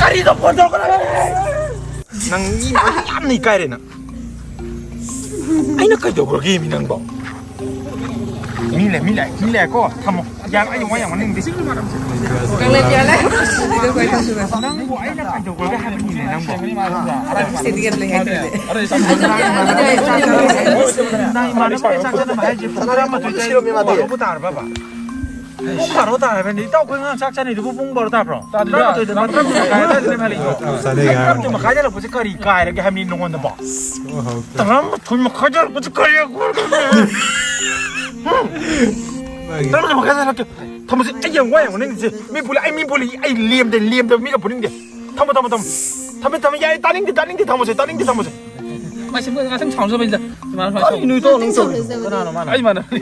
ꯀꯔꯤꯅꯣ phone ꯇꯧꯔꯛꯀꯅꯨ? ꯅꯪ ꯃꯤ ꯃꯌꯥꯝꯅ ꯏꯀꯥꯏꯔꯦ ꯅꯪ꯫ ꯑꯩꯅ ꯀꯩꯗꯧꯈ꯭ꯔꯒꯦ ꯃꯤ ꯅꯪꯕꯣ? ꯃꯤ ꯂꯩ, ꯃꯤ ꯂꯩ, ꯃꯤ ꯂꯩꯀꯣ꯫ ꯊꯝꯃꯣ꯫ ꯌꯥꯝ, ꯑꯩ ꯋꯥ ꯌꯥꯝ ꯉꯥꯡꯅꯤꯡꯗꯦ꯫ ꯀꯪꯂꯩ ꯄꯤꯌꯥꯂꯦ꯫ ꯅꯪꯕꯨ ꯑꯩꯅ ꯀꯩꯗꯧꯈ꯭ꯔꯒꯦ ꯍꯥꯏꯕꯅꯤꯅꯦ ꯅꯪꯕꯣ? ꯁꯤꯗꯤ ꯌꯥꯝ ꯂꯩ ꯍꯥꯏꯗꯨꯗꯤ꯫ ꯅꯪ ꯏꯃꯥꯟꯅꯕꯒ ꯆꯥꯛ ꯆꯥꯅꯕ ꯍꯥꯏꯁꯦ ꯄꯨꯡ ꯇꯔꯥꯃꯥꯊꯣꯏꯗ ꯍꯧꯕ ꯇꯥꯔꯕꯕ? ꯄꯨꯡ ꯕꯥꯔꯣ ꯇꯥꯔꯕꯅꯤ꯫ ꯏꯇꯥꯎ, ꯑꯩꯈꯣꯏ ꯑꯉꯥꯡ ꯆꯥꯛ ꯆꯥꯅꯩꯗꯨꯕꯨ ꯄꯨꯡ ꯕꯥꯔꯣ ꯇꯥꯕ꯭ꯔꯣ? ꯇꯥꯗꯦꯗ꯫ ꯇꯔꯥꯃꯥꯊꯣꯏꯗ, ꯇꯔꯥꯃꯥꯊꯣꯏ ꯃꯈꯥꯏ ꯑꯗꯨꯋꯥꯏꯗꯅꯦ ꯍꯜꯂꯛꯏꯗꯣ꯫ ꯆꯥꯅꯩ ꯍꯥꯏꯔꯕꯅꯤ꯫ ꯇꯔꯥꯃꯥꯊꯣꯏ ꯃꯈꯥꯏꯗ ꯍꯜꯂꯛꯄꯁꯦ ꯀꯔꯤ ꯀꯥꯏꯔꯒꯦ ꯍꯥꯏꯕꯅꯤ ꯅꯉꯣꯟꯗꯕꯣ? ꯑꯣ, ꯍꯧꯇꯦ꯫ ꯇꯔꯥꯃꯥꯊꯣꯏ ꯃꯈꯥꯏꯗ ꯍꯜꯂꯛꯄꯁꯦ ꯀꯔꯤ? ꯃꯥꯒꯤ ꯇꯔꯥꯃꯥꯊꯣꯏ ꯃꯈꯥꯏꯗ ꯍꯜꯂꯛꯀꯦ꯫ ꯊꯝꯃꯁꯦ, ꯑꯩ ꯌꯥꯝ ꯋꯥꯏ ꯌꯦꯡꯉꯣ ꯅꯪꯁꯦ꯫ ꯃꯤ ꯄꯨꯜꯂꯤ, ꯑꯩ ꯃꯤ ꯄꯨꯜꯂꯤ, ꯑꯩ ꯂꯦꯝꯗꯦ, ꯂꯦꯝꯗꯕ ꯃꯤꯒ ꯄꯨꯅꯤꯡꯗꯦ꯫ ꯊꯝꯃꯣ, ꯊꯝꯃꯣ, ꯊꯝꯃꯣ꯫ ꯊꯝꯃꯦ, ꯊꯝꯃꯦ, ꯌꯥꯔꯦ, ꯇꯥꯅꯤꯡꯗꯦ, ꯇꯥꯅꯤꯡꯗꯦ, ꯊꯝꯃꯣꯁꯦ, ꯇꯥꯅꯤꯡꯗꯦ, ꯊꯝꯃꯣꯁꯦ꯫ ꯃꯥꯁꯦ ꯃꯣꯏ ꯉꯥꯛꯇꯪ ꯁꯥꯎꯖꯕꯩꯗ꯫ ꯏꯃꯥꯅ ꯁꯨꯃꯥꯏꯅ ꯁꯥꯎ-, ꯀꯔꯤꯅꯣ ꯏꯇꯥꯎ ꯅꯪ ꯇꯧꯔꯤꯗꯣ? ꯀꯅꯥꯅꯣ ꯃꯥꯅ? ꯑꯩ ꯏꯃꯥꯟꯅꯕꯅꯤ꯫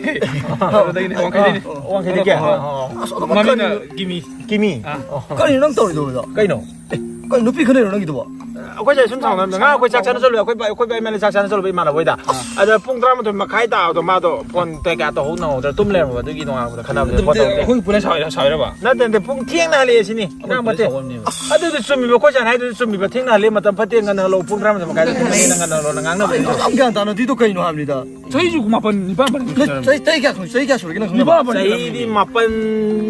ꯑꯗꯨꯗꯒꯤꯅꯦ, ꯋꯥꯡꯈꯩꯗꯩꯅꯦ꯫ ꯑꯣ, ꯋꯥꯡꯈꯩꯗꯒꯤ? ꯑꯣ, ꯑꯣ, ꯑꯣ꯫ ꯑꯁ, ꯑꯗꯨꯃꯛ ꯃꯃꯤꯡꯅ ꯀꯔꯤꯅꯣ? ꯀꯤꯃꯤ꯫ ꯀꯤꯃꯤ? ꯑꯥ꯫ ꯑꯣ꯫ ꯀꯔꯤꯅꯣ ꯅꯪ ꯇꯧꯔꯤꯗꯣ ꯍꯧꯖꯤꯛ? ꯀꯩꯅꯣ? ꯑꯦ, ꯀꯩꯅꯣ, ꯅꯨꯄꯤ ꯈꯠꯅꯩꯔꯣ ꯅꯪꯒꯤꯗꯨꯕꯣ? ꯑꯩꯈꯣꯏꯁꯦ ꯁꯨꯝ ꯁꯥꯎꯅꯕꯅꯦ꯫ ꯉꯔꯥꯡ ꯑꯩꯈꯣꯏ ꯆꯥꯛ ꯆꯥꯅ ꯆꯠꯂꯨꯏ, ꯑꯩꯈꯣꯏ ꯕꯥ-, ꯑꯩꯈꯣꯏ ꯕꯥ ꯏꯃꯥꯅ ꯆꯥꯛ ꯆꯥꯅ ꯆꯠꯂꯨꯕ ꯏꯃꯥꯟꯅꯕ ꯍꯣꯏꯗ꯫ ꯑꯥ꯫ ꯑꯗ ꯄꯨꯡ ꯇꯔꯥꯃꯥꯊꯣꯏ ꯃꯈꯥꯏ ꯇꯥꯕꯗꯣ ꯃꯥꯗꯣ ꯐꯣꯟ ꯀꯩꯀꯥ ꯇꯧꯍꯧ ꯅꯪꯍꯧꯗ꯭ꯔꯦ, ꯇꯨꯝ ꯂꯩꯔꯝꯃꯕ, ꯑꯗꯨꯒꯤ ꯅꯣꯡꯉꯥꯜꯂꯛꯄꯗ ꯈꯠꯅꯕꯗ ꯐꯣꯟ ꯇꯧꯔꯛꯇꯦ꯫ ꯑꯩꯈꯣꯏ ꯄꯨꯂꯞ ꯁꯥꯎꯔꯤꯔ-, ꯁꯥꯎꯔꯤꯔꯕ? ꯅꯠꯇꯦ, ꯅꯠꯇꯦ, ꯄꯨꯡ ꯊꯦꯡꯅ ꯍꯜꯂꯛꯑꯦ ꯁꯤꯅꯤ꯫ ꯏꯔꯥꯡ ꯐꯠꯇꯦ꯫ ꯁꯥꯎꯔꯝꯅꯦꯕ꯫ ꯑꯗꯨꯗꯤ ꯆꯨꯝꯃꯤꯕ, ꯑꯩꯈꯣꯏ ꯁꯥꯏꯅ ꯍꯥꯏꯗꯨꯗꯤ ꯆꯨꯝꯃꯤꯕ, ꯊꯦꯡꯅ ꯍꯜꯂꯦ, ꯃꯇꯝ ꯐꯠꯇꯦ, ꯉꯟꯅ ꯍꯜꯂꯣ, ꯄꯨꯡ ꯇꯔꯥꯃꯥꯊꯣꯏ ꯃꯈꯥꯏꯗ ꯊꯦꯡꯅ ꯉꯟꯅ ꯍꯜꯂꯣꯅ ꯉꯥꯡꯅꯕ ꯀꯩꯅꯣ ꯅꯠꯇ꯭ꯔꯣ? ꯌꯥꯝ ꯒ꯭ꯌꯥꯟ ꯇꯥꯅꯗ꯭ꯔꯤꯗꯣ ꯀꯩꯅꯣ ꯍꯥꯏꯕꯅꯤꯗ꯫ ꯆꯍꯤꯁꯨ ꯃꯥꯄꯟ, ꯅꯤꯄꯥꯟ ꯃꯥꯄꯟ ꯅꯣꯏ ꯈꯪꯅꯔꯝꯅꯤ꯫ ꯆꯍꯤ, ꯆꯍꯤ ꯀꯌꯥ ꯁꯨꯔꯦ? ꯆꯍꯤ ꯀꯌꯥ ꯁꯨꯔꯒꯦ ꯅꯪ ꯈꯪꯅꯕ? ꯅꯤꯄꯥꯟ ꯃꯥꯄꯟ ꯆꯍꯤꯗꯤ ꯈꯪꯅꯔꯝꯅꯤ꯫ ꯃꯥꯄꯟ,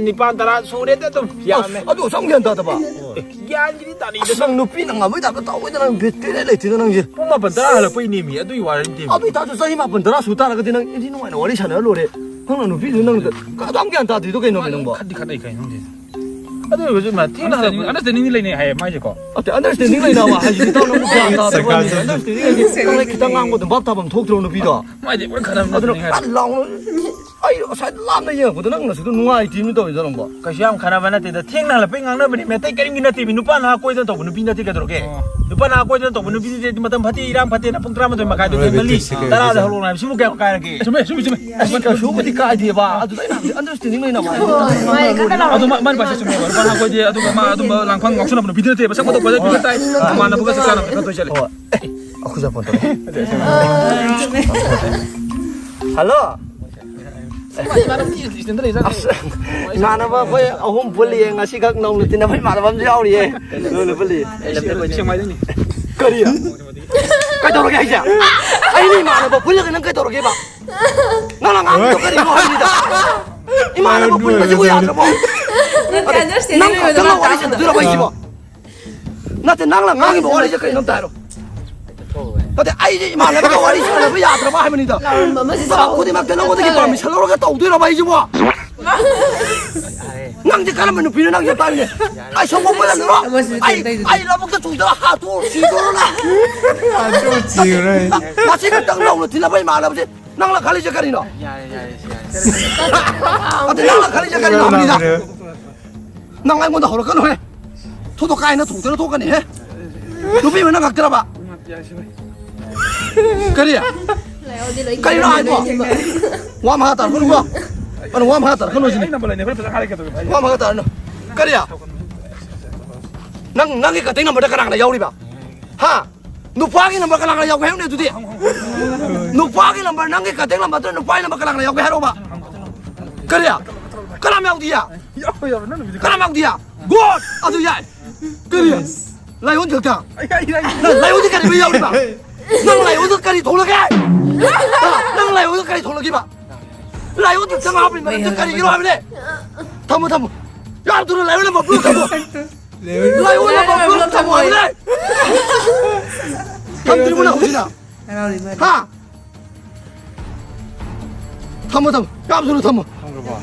ꯅꯤꯄꯥꯟ, ꯇꯔꯥ ꯁꯨꯔꯦꯗ ꯑꯗꯨꯝ꯫ ꯌꯥꯝꯃꯦ꯫ ꯑꯁ, ꯑꯗꯨ ꯑꯁꯨꯛ ꯌꯥꯝ ꯒ꯭ꯌꯥꯟ ꯇꯥꯗꯕ? ꯑꯦ, ꯒ꯭ꯌꯥꯟꯒꯤꯗꯤ ꯇꯥꯅꯤꯡꯗꯦ꯫ ꯑꯁ, ꯅꯪ ꯅꯨꯄꯤ ꯅꯪ ꯉꯝꯕꯩ ꯇꯥꯏꯞꯇ ꯇꯧꯋꯦꯗ, ꯅꯪ ꯕꯤꯠ ꯏꯔꯩ ꯂꯩꯇꯦꯗ ꯅꯪꯁꯦ꯫ ꯄꯨꯡ ꯃꯥꯄꯟ ꯇꯔꯥ ꯍꯜꯂꯛꯄꯩꯅꯦꯃꯤ, ꯑꯗꯨꯏ ꯋꯥꯔꯤꯅꯦꯃꯤ꯫ ꯑꯗꯨ ꯑꯣꯏꯇꯥꯔꯁꯨ ꯆꯍꯤ ꯃꯥꯄꯟ ꯇꯔꯥ ꯁꯨ ꯇꯥꯔꯒꯗꯤ ꯅꯪ ꯏꯟꯊꯤ ꯅꯨꯡꯉꯥꯏꯅ ꯋꯥꯔꯤ ꯁꯥꯟꯅꯔ ꯂꯣꯏꯔꯦ꯫ ꯅꯪꯅ ꯅꯨꯄꯤꯗꯨ ꯅꯪ ꯑꯗꯨ ꯌꯥꯝ ꯒ꯭ꯌꯥꯟ ꯇꯥꯗ꯭ꯔꯤꯗꯣ ꯀꯩꯅꯣꯃꯤ ꯅꯪꯕꯣ? ꯈꯠꯇꯤ ꯈꯠꯅꯩ ꯀꯩꯅꯣ ꯈꯪꯗꯦ꯫ ꯑꯗꯨ ꯑꯣꯏꯔꯒꯁꯨ ꯃꯥ ꯊꯦꯡꯅ understanding, ꯍꯜꯂꯛꯄ understanding ꯗꯤ ꯂꯩꯅꯩ ꯍꯥꯏꯌꯦ ꯃꯥꯏꯁꯦꯀꯣ꯫ ꯑꯇꯩ understanding ꯂꯩꯅꯕ ꯍꯥꯏꯁꯤꯗꯤ ꯏꯇꯥꯎ ꯅꯪꯕꯨ ꯒ꯭ꯌꯥꯟ ꯇꯥꯗꯕ ꯋꯥꯅꯤ꯫ Sarcasm. Understanding ꯍꯥꯏꯁꯦ ꯅꯪ ꯈꯤꯇꯪ ꯉꯥꯡꯕ ꯑꯗꯨꯝ ꯚꯥꯞ ꯇꯥꯐꯝ ꯊꯣꯛꯇ꯭ꯔꯣ ꯅꯨꯄꯤꯗꯣ? ꯃꯥꯏꯗꯤ ꯄꯨꯔꯥ ꯈꯠꯅꯕ ꯑꯗꯨꯅ ꯅꯠꯇꯦꯅꯦ ꯍꯥꯏ꯫ ꯀꯟꯅ ꯂꯥꯎꯅ ꯑꯩ ꯉꯁꯥꯏ ꯂꯥꯞꯅ ꯌꯦꯡꯉꯛꯄꯗ ꯅꯪ ꯅꯁꯛꯇꯣ ꯅꯨꯡꯉꯥꯏꯇꯦꯃꯤ ꯇꯧꯔꯤꯗꯣ ꯅꯪꯕꯣ꯫ ꯀꯩꯁꯨ ꯌꯥꯝ ꯈꯠꯅꯕ ꯅꯠꯇꯦꯗ, ꯊꯦꯡꯅ ꯍꯜꯂꯛꯄꯩ ꯉꯥꯡꯅꯕꯅꯤ, ꯑꯇꯩ ꯀꯔꯤꯝꯒꯤ ꯅꯠꯇꯦꯃꯤ꯫ ꯅꯨꯄꯥ ꯅꯍꯥ ꯀꯣꯏꯗꯅ ꯇꯧꯕ ꯅꯨꯄꯤ ꯅꯠꯇꯦ, ꯀꯩꯗꯧꯔꯒꯦ? ꯑꯣ꯫ ꯅꯨꯄꯥ ꯅꯍꯥ ꯀꯣꯏꯗꯅ ꯇꯧꯕ ꯅꯨꯄꯤꯗꯨꯗꯤ ꯃꯇꯝ ꯐꯠꯇꯦ, ꯏꯔꯥꯡ ꯐꯠꯇꯦꯅ ꯄꯨꯡ ꯇꯔꯥꯃꯥꯊꯣꯏ ꯃꯈꯥꯏꯗꯨꯗꯤ ꯍꯣꯏ, ꯉꯜꯂꯤ, ꯕꯤꯠꯁꯤ ꯀꯩ ꯇꯔꯥꯗ ꯑꯣꯏꯖꯥꯠꯅꯣ? ꯍꯜꯂꯛꯑꯣꯅ ꯍꯥꯏꯕꯁꯤꯕꯨ ꯀꯌꯥꯝ ꯀꯥꯏꯔꯒꯦ? ꯆꯨꯝꯃꯦ, ꯆꯨꯝꯃꯦ, ꯆꯨꯝꯃꯦ꯫ ꯑꯁ, ꯀꯩꯁꯨꯕꯨꯗꯤ ꯀꯥꯏꯗꯦꯕ, ꯑꯗꯨꯗ ꯑꯩꯅ ꯍꯥꯏꯕꯗꯤ understanding ꯂꯩꯅꯕ ꯍꯥꯏꯕ꯫ ꯃꯥꯏ ꯈꯛꯇ ꯂꯥꯎꯔꯦ꯫ ꯑꯗꯨ ꯃꯥ-, ꯃꯥꯅ ꯄꯥꯏꯁꯦ ꯆꯨꯝꯃꯦꯕ꯫ ꯅꯨꯄꯥ ꯅꯍꯥ ꯀꯣꯏꯗꯦ, ꯑꯗꯨꯒ ꯃꯥ ꯑꯗꯨꯝꯕ ꯂꯥꯡꯐꯥꯡ ꯉꯥꯎꯁꯟꯅꯕ ꯅꯨꯄꯤꯗꯤ ꯅꯠꯇꯦꯕ꯫ ꯁꯛ ꯃꯇꯧ ꯐꯖꯩ, ꯐꯤꯒꯔ ꯇꯥꯏ, ꯃꯃꯥꯟꯅꯕꯒ ꯆꯥꯛ ꯆꯥꯅꯕ ꯈꯔ ꯇꯣꯏ ꯆꯠꯂꯦ꯫ ꯍꯣꯏ꯫ ꯑꯦ, ꯑꯩꯈꯣꯏ ꯆꯥꯄꯣꯟ ꯇꯧꯔꯦ꯫ ꯍꯜꯂꯣ꯫ ꯑꯁ, ꯏꯃꯥꯟꯅꯕ ꯑꯩꯈꯣꯏ ꯑꯍꯨꯝ ꯄꯨꯜꯂꯤꯌꯦ, ꯉꯁꯤꯈꯛ ꯅꯧꯅ ꯇꯤꯟꯅꯕ ꯏꯃꯥꯟꯅꯕ ꯑꯃꯁꯨ ꯌꯥꯎꯔꯤꯌꯦ꯫ ꯅꯣꯏꯅ ꯄꯨꯜꯂꯤ꯫ ꯀꯔꯤ? ꯀꯩꯗꯧꯔꯒꯦ ꯍꯥꯏꯁꯦ? ꯑꯩꯅ ꯏꯃꯥꯟꯅꯕ ꯄꯨꯜꯂꯒ ꯅꯪ ꯀꯩꯗꯧꯔꯒꯦꯕ? ꯅꯪꯅ ꯉꯥꯡꯕꯗꯣ ꯀꯔꯤꯅꯣ ꯍꯥꯏꯕꯅꯤꯗ? ꯏꯃꯥꯟꯅꯕ ꯄꯨꯟꯕꯁꯤꯕꯨ ꯌꯥꯗ꯭ꯔꯕꯣ? ꯅꯠꯇꯦ, understanding ꯅꯪ ꯂꯩꯕꯗꯣ ꯈꯛꯇꯪꯒ ꯃꯥ ꯋꯥꯔꯤ ꯇꯥꯛꯄꯗꯣ꯫ ꯁꯥꯟꯅꯗꯣꯏꯔꯕ ꯑꯩꯁꯤꯕꯣ? ꯅꯠꯇꯦ, ꯅꯪꯅ ꯉꯥꯡꯉꯤꯕ ꯋꯥꯔꯤꯁꯦ ꯀꯩꯅꯣ ꯑꯝꯇ ꯍꯥꯏꯔꯣ꯫ ꯅꯠꯇꯦ, ꯑꯩꯁꯦ ꯏꯃꯥꯟꯅꯕꯒ ꯋꯥꯔꯤ ꯁꯥꯟꯅꯕ ꯌꯥꯗ꯭ꯔꯕ ꯍꯥꯏꯕꯅꯤꯗ꯫ ꯂꯥꯎꯔꯝꯕ ꯑꯃꯁꯦ ꯊꯕꯛ ꯆꯥꯎ-, ꯈꯨꯗꯤꯡꯃꯛꯇ ꯅꯪꯉꯣꯟꯗꯒꯤ ꯆꯠꯈ꯭ꯔꯦ꯫ Permission ꯂꯧꯔꯒ ꯇꯧꯗꯣꯏꯔꯕ ꯑꯩꯁꯤꯕꯣ? ꯃꯥ ꯅꯪꯗꯤ ꯀꯔꯝꯕ ꯅꯨꯄꯤꯅꯣ ꯅꯪꯁꯦ ꯄꯥꯏꯕꯅꯦ? ꯑꯩ ꯁꯣꯝ ꯃꯣꯏ ꯂꯝꯗ꯭ꯔꯣ? ꯑꯩ ꯑꯩ ꯂꯧꯕꯨꯛꯇ ꯆꯣꯡꯗꯔ ꯍꯥꯠꯇꯣꯛ ꯁꯤꯗꯣꯔꯣ ꯅꯪ? ꯍꯥꯠꯇꯣꯛ ꯁꯤꯔꯣꯏ꯫ ꯃꯁꯤ ꯈꯛꯇꯪ ꯂꯧꯅ ꯊꯤꯜꯂꯕ ꯏꯃꯥꯟꯅꯕꯁꯦ ꯅꯪꯅ ꯈꯜꯂꯤꯁꯦ ꯀꯔꯤꯅꯣ? ꯌꯥꯔꯦ, ꯌꯥꯔꯦ, ꯁꯤ ꯌꯥꯔꯦ꯫ ꯑꯗꯨ ꯅꯪꯅ ꯈꯜꯂꯤꯁꯦ ꯀꯔꯤꯅꯣ ꯍꯥꯏꯕꯅꯤꯗ? ꯅꯪ ꯑꯩꯉꯣꯟꯗ ꯍꯧꯔꯛꯀꯅꯨꯍꯦ꯫ ꯊꯣꯛꯇꯣ ꯀꯥꯏꯅ ꯊꯣꯛꯇꯅ ꯊꯣꯛꯀꯅꯤꯍꯦ꯫ ꯅꯨꯄꯤ ꯑꯃ ꯅꯪ ꯉꯥꯛꯇ꯭ꯔꯕ? ꯀꯔꯤ? ꯀꯔꯤꯅꯣ ꯍꯥꯏꯕꯣ? ꯋꯥ ꯃꯈꯥ ꯇꯥꯔꯛꯀꯅꯨꯀꯣ꯫ ꯑꯗꯨ ꯋꯥ ꯃꯈꯥ ꯇꯥꯔꯛꯀꯅꯨ ꯁꯤꯅꯤ꯫ ꯑꯩ ꯅꯝꯕꯔ ꯂꯩꯅꯦ, ꯑꯩꯈꯣꯏ ꯐꯖꯅ ꯍꯥꯏꯔꯛꯀꯗꯧꯔꯤꯕ꯫ ꯋꯥ ꯃꯈꯥ ꯇꯥꯔꯛꯀꯅꯨ꯫ ꯀꯔꯤ? ꯅꯪ, ꯅꯪꯒꯤ ꯀꯟꯇꯦꯛ ꯅꯝꯕꯔꯗ ꯀꯅꯥ ꯀꯅꯥ ꯌꯥꯎꯔꯤꯕ? ꯍꯥ? ꯅꯨꯄꯥꯒꯤ ꯅꯝꯕꯔ ꯀꯅꯥ ꯀꯅꯥ ꯌꯥꯎꯒꯦ ꯍꯥꯏꯌꯨꯅꯦ ꯑꯗꯨꯗꯤ? ꯅꯨꯄꯥꯒꯤ ꯅꯝꯕꯔ, ꯅꯪꯒꯤ ꯀꯟꯇꯦꯛ ꯅꯝꯕꯔꯗꯨ ꯅꯨꯄꯥꯒꯤ ꯅꯝꯕꯔ ꯀꯅꯥ ꯀꯅꯥ ꯌꯥꯎꯒꯦ ꯍꯥꯏꯔꯣꯕ? ꯀꯔꯤ? ꯀꯅꯥꯝ ꯌꯥꯎꯗꯤꯌꯦ? ꯌꯥꯎ, ꯌꯥꯎ, ꯅꯪ ꯅꯨꯄꯤꯗꯤ ꯀꯅꯥꯝ ꯌꯥꯎꯗꯤꯌꯦ? ꯒꯨꯗ! ꯑꯗꯨ ꯌꯥꯏ꯫ ꯀꯔꯤ? ꯂꯥꯏꯑꯣꯟ ꯈꯛꯇ? ꯑꯩ, ꯑꯩ, ꯑꯩ, ꯅꯪ ꯂꯥꯏꯑꯣꯟꯗꯤ ꯀꯔꯤ ꯌꯥꯎꯔꯤꯕ? ꯅꯪ ꯂꯥꯏꯑꯣꯟꯗ ꯀꯔꯤ ꯊꯣꯛꯂꯒꯦ? ꯍꯥ? ꯅꯪ ꯂꯥꯏꯑꯣꯟꯗ ꯀꯔꯤ ꯊꯣꯛꯂꯒꯦꯕ? ꯂꯥꯏꯑꯣꯟ ꯈꯛꯇ ꯍꯥꯞꯄꯤ ꯃꯔꯝꯗꯤ ꯀꯔꯤꯒꯤꯅꯣ ꯍꯥꯏꯕꯅꯦ? ꯊꯝꯃꯣ, ꯊꯝꯃꯣ꯫ ꯌꯥꯝ ꯊꯨꯅ ꯂꯥꯏꯑꯣꯟ ꯑꯃ block ꯊꯝꯃꯣ꯫ ꯂꯥꯏꯑꯣꯟ ꯑꯃ block ꯊꯝꯃꯣ ꯍꯥꯏꯕꯅꯦ꯫ ꯊꯝꯗ꯭ꯔꯤꯕꯣ ꯅꯪ ꯍꯧꯖꯤꯛꯅ? ꯍꯔꯥꯎꯔꯤ ꯃꯥꯜꯂꯦ꯫ ꯍꯥ? ꯊꯝꯃꯣ, ꯊꯝꯃꯣ꯫ ꯌꯥꯝ ꯊꯨꯅ ꯊꯝꯃꯣ꯫ ꯊꯝꯈ꯭ꯔꯕꯣ?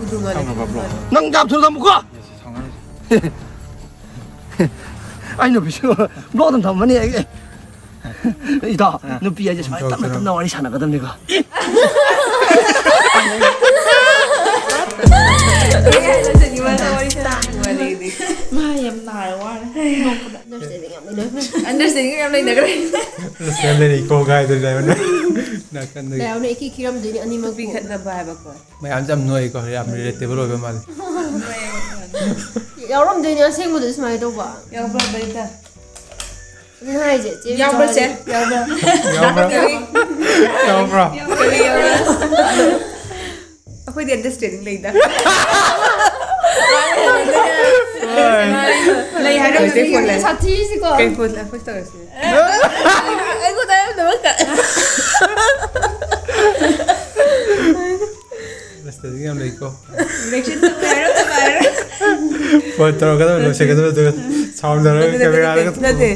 ꯎꯗ꯭ꯔꯣ ꯃꯥꯜꯂꯦ꯫ ꯊꯝꯈ꯭ꯔꯕ block? ꯅꯪ ꯌꯥꯝ ꯊꯨꯅ ꯊꯝꯃꯨꯀꯣ꯫ ꯁꯤ ꯁꯥꯎꯅꯔꯁꯤ꯫ ꯑꯩ ꯅꯨꯄꯤꯁꯨ block ꯑꯗꯨꯝ ꯊꯝꯃꯅꯤ ꯑꯩ꯫ ꯏꯇꯥꯎ, ꯑꯥ꯫ ꯅꯨꯄꯤ ꯍꯥꯏꯁꯦ ꯁꯨꯃꯥꯏꯅ ꯇꯞꯅ ꯇꯞꯅ ꯋꯥꯔꯤ ꯁꯥꯟꯅꯒꯗꯕꯅꯤꯀꯣ꯫ ꯃꯥ ꯌꯥꯝ ꯅꯥꯔ ꯋꯥꯔꯦ꯫ ꯅꯣꯛꯄꯗ꯫ Understanding ꯌꯥꯝ ꯂꯩꯅꯈ꯭ꯔꯦ꯫ Understanding ꯌꯥꯝ ꯂꯩꯅꯈ꯭ꯔꯦ꯫ Understanding ꯂꯩꯅꯩꯀꯣ ꯀꯥꯏꯗꯨꯅꯦꯕ ꯅꯥꯀꯟꯗꯒꯤ꯫ ꯂꯩꯍꯧꯅꯦ, ꯏꯈꯤ ꯈꯤꯔꯝꯗꯣꯏꯅꯤ ꯑꯅꯤꯃꯛꯄꯨ꯫ ꯅꯨꯄꯤ ꯈꯠꯅꯕ ꯍꯥꯏꯕꯀꯣ꯫ ꯃꯌꯥꯝꯁꯦ ꯌꯥꯝ ꯅꯣꯏꯀꯣ, ꯌꯥꯝ relatable ꯑꯣꯏꯕ ꯃꯥꯜꯂꯦ꯫ ꯌꯥꯎꯔꯝꯗꯣꯏꯅꯦ ꯑꯁꯦꯡꯕꯗ ꯁꯨꯃꯥꯏꯅ ꯇꯧꯕ꯫ ꯌꯥꯎꯕ꯭ꯔꯥ, ꯕꯔꯤꯇꯥ? ꯑꯗꯨꯅ ꯍꯥꯏꯁꯦ, ꯆꯦ ꯌꯥꯎꯕ꯭ꯔꯥ, ꯆꯦ? ꯕꯤꯆꯥꯔꯤ꯫ ꯌꯥꯎꯕ꯭ꯔꯥ? ꯌꯥꯎꯕ꯭ꯔꯥ? ꯀꯔꯤ? ꯌꯥꯎꯕ꯭ꯔꯥ? ꯀꯔꯤ ꯌꯥꯎꯕ꯭ꯔꯥ? ꯑꯩꯈꯣꯏꯗꯤ understanding ꯂꯩꯗ꯫ ꯍꯣꯏ꯫ ꯂꯩ ꯍꯥꯏꯔꯝꯃꯗꯤ ꯀꯩ phone ꯂꯩ? ꯁꯥꯊꯤꯁꯤꯀꯣ꯫ ꯀꯩ phone ꯂꯩ? ꯑꯩꯈꯣꯏ ꯇꯧꯔꯁꯤ꯫ ꯑꯩꯉꯣꯟꯗ ꯍꯥꯏꯔꯝꯗꯕ꯫ Understanding ꯌꯥꯝ ꯂꯩꯀꯣ꯫ Reaction ꯇꯧꯕ ꯍꯥꯏꯔꯣ, ꯇꯧꯕ ꯍꯥꯏꯔꯣ꯫ Phone ꯇꯧꯔꯛꯀꯗꯕ, ꯂꯣꯏꯁꯤꯟꯒꯗꯕ, ꯑꯗꯨꯒ sound ꯇꯧꯔꯒ ꯅꯠꯇꯦ, camera ꯅꯠꯇꯦ, ꯗꯒ ꯅꯠꯇꯦ꯫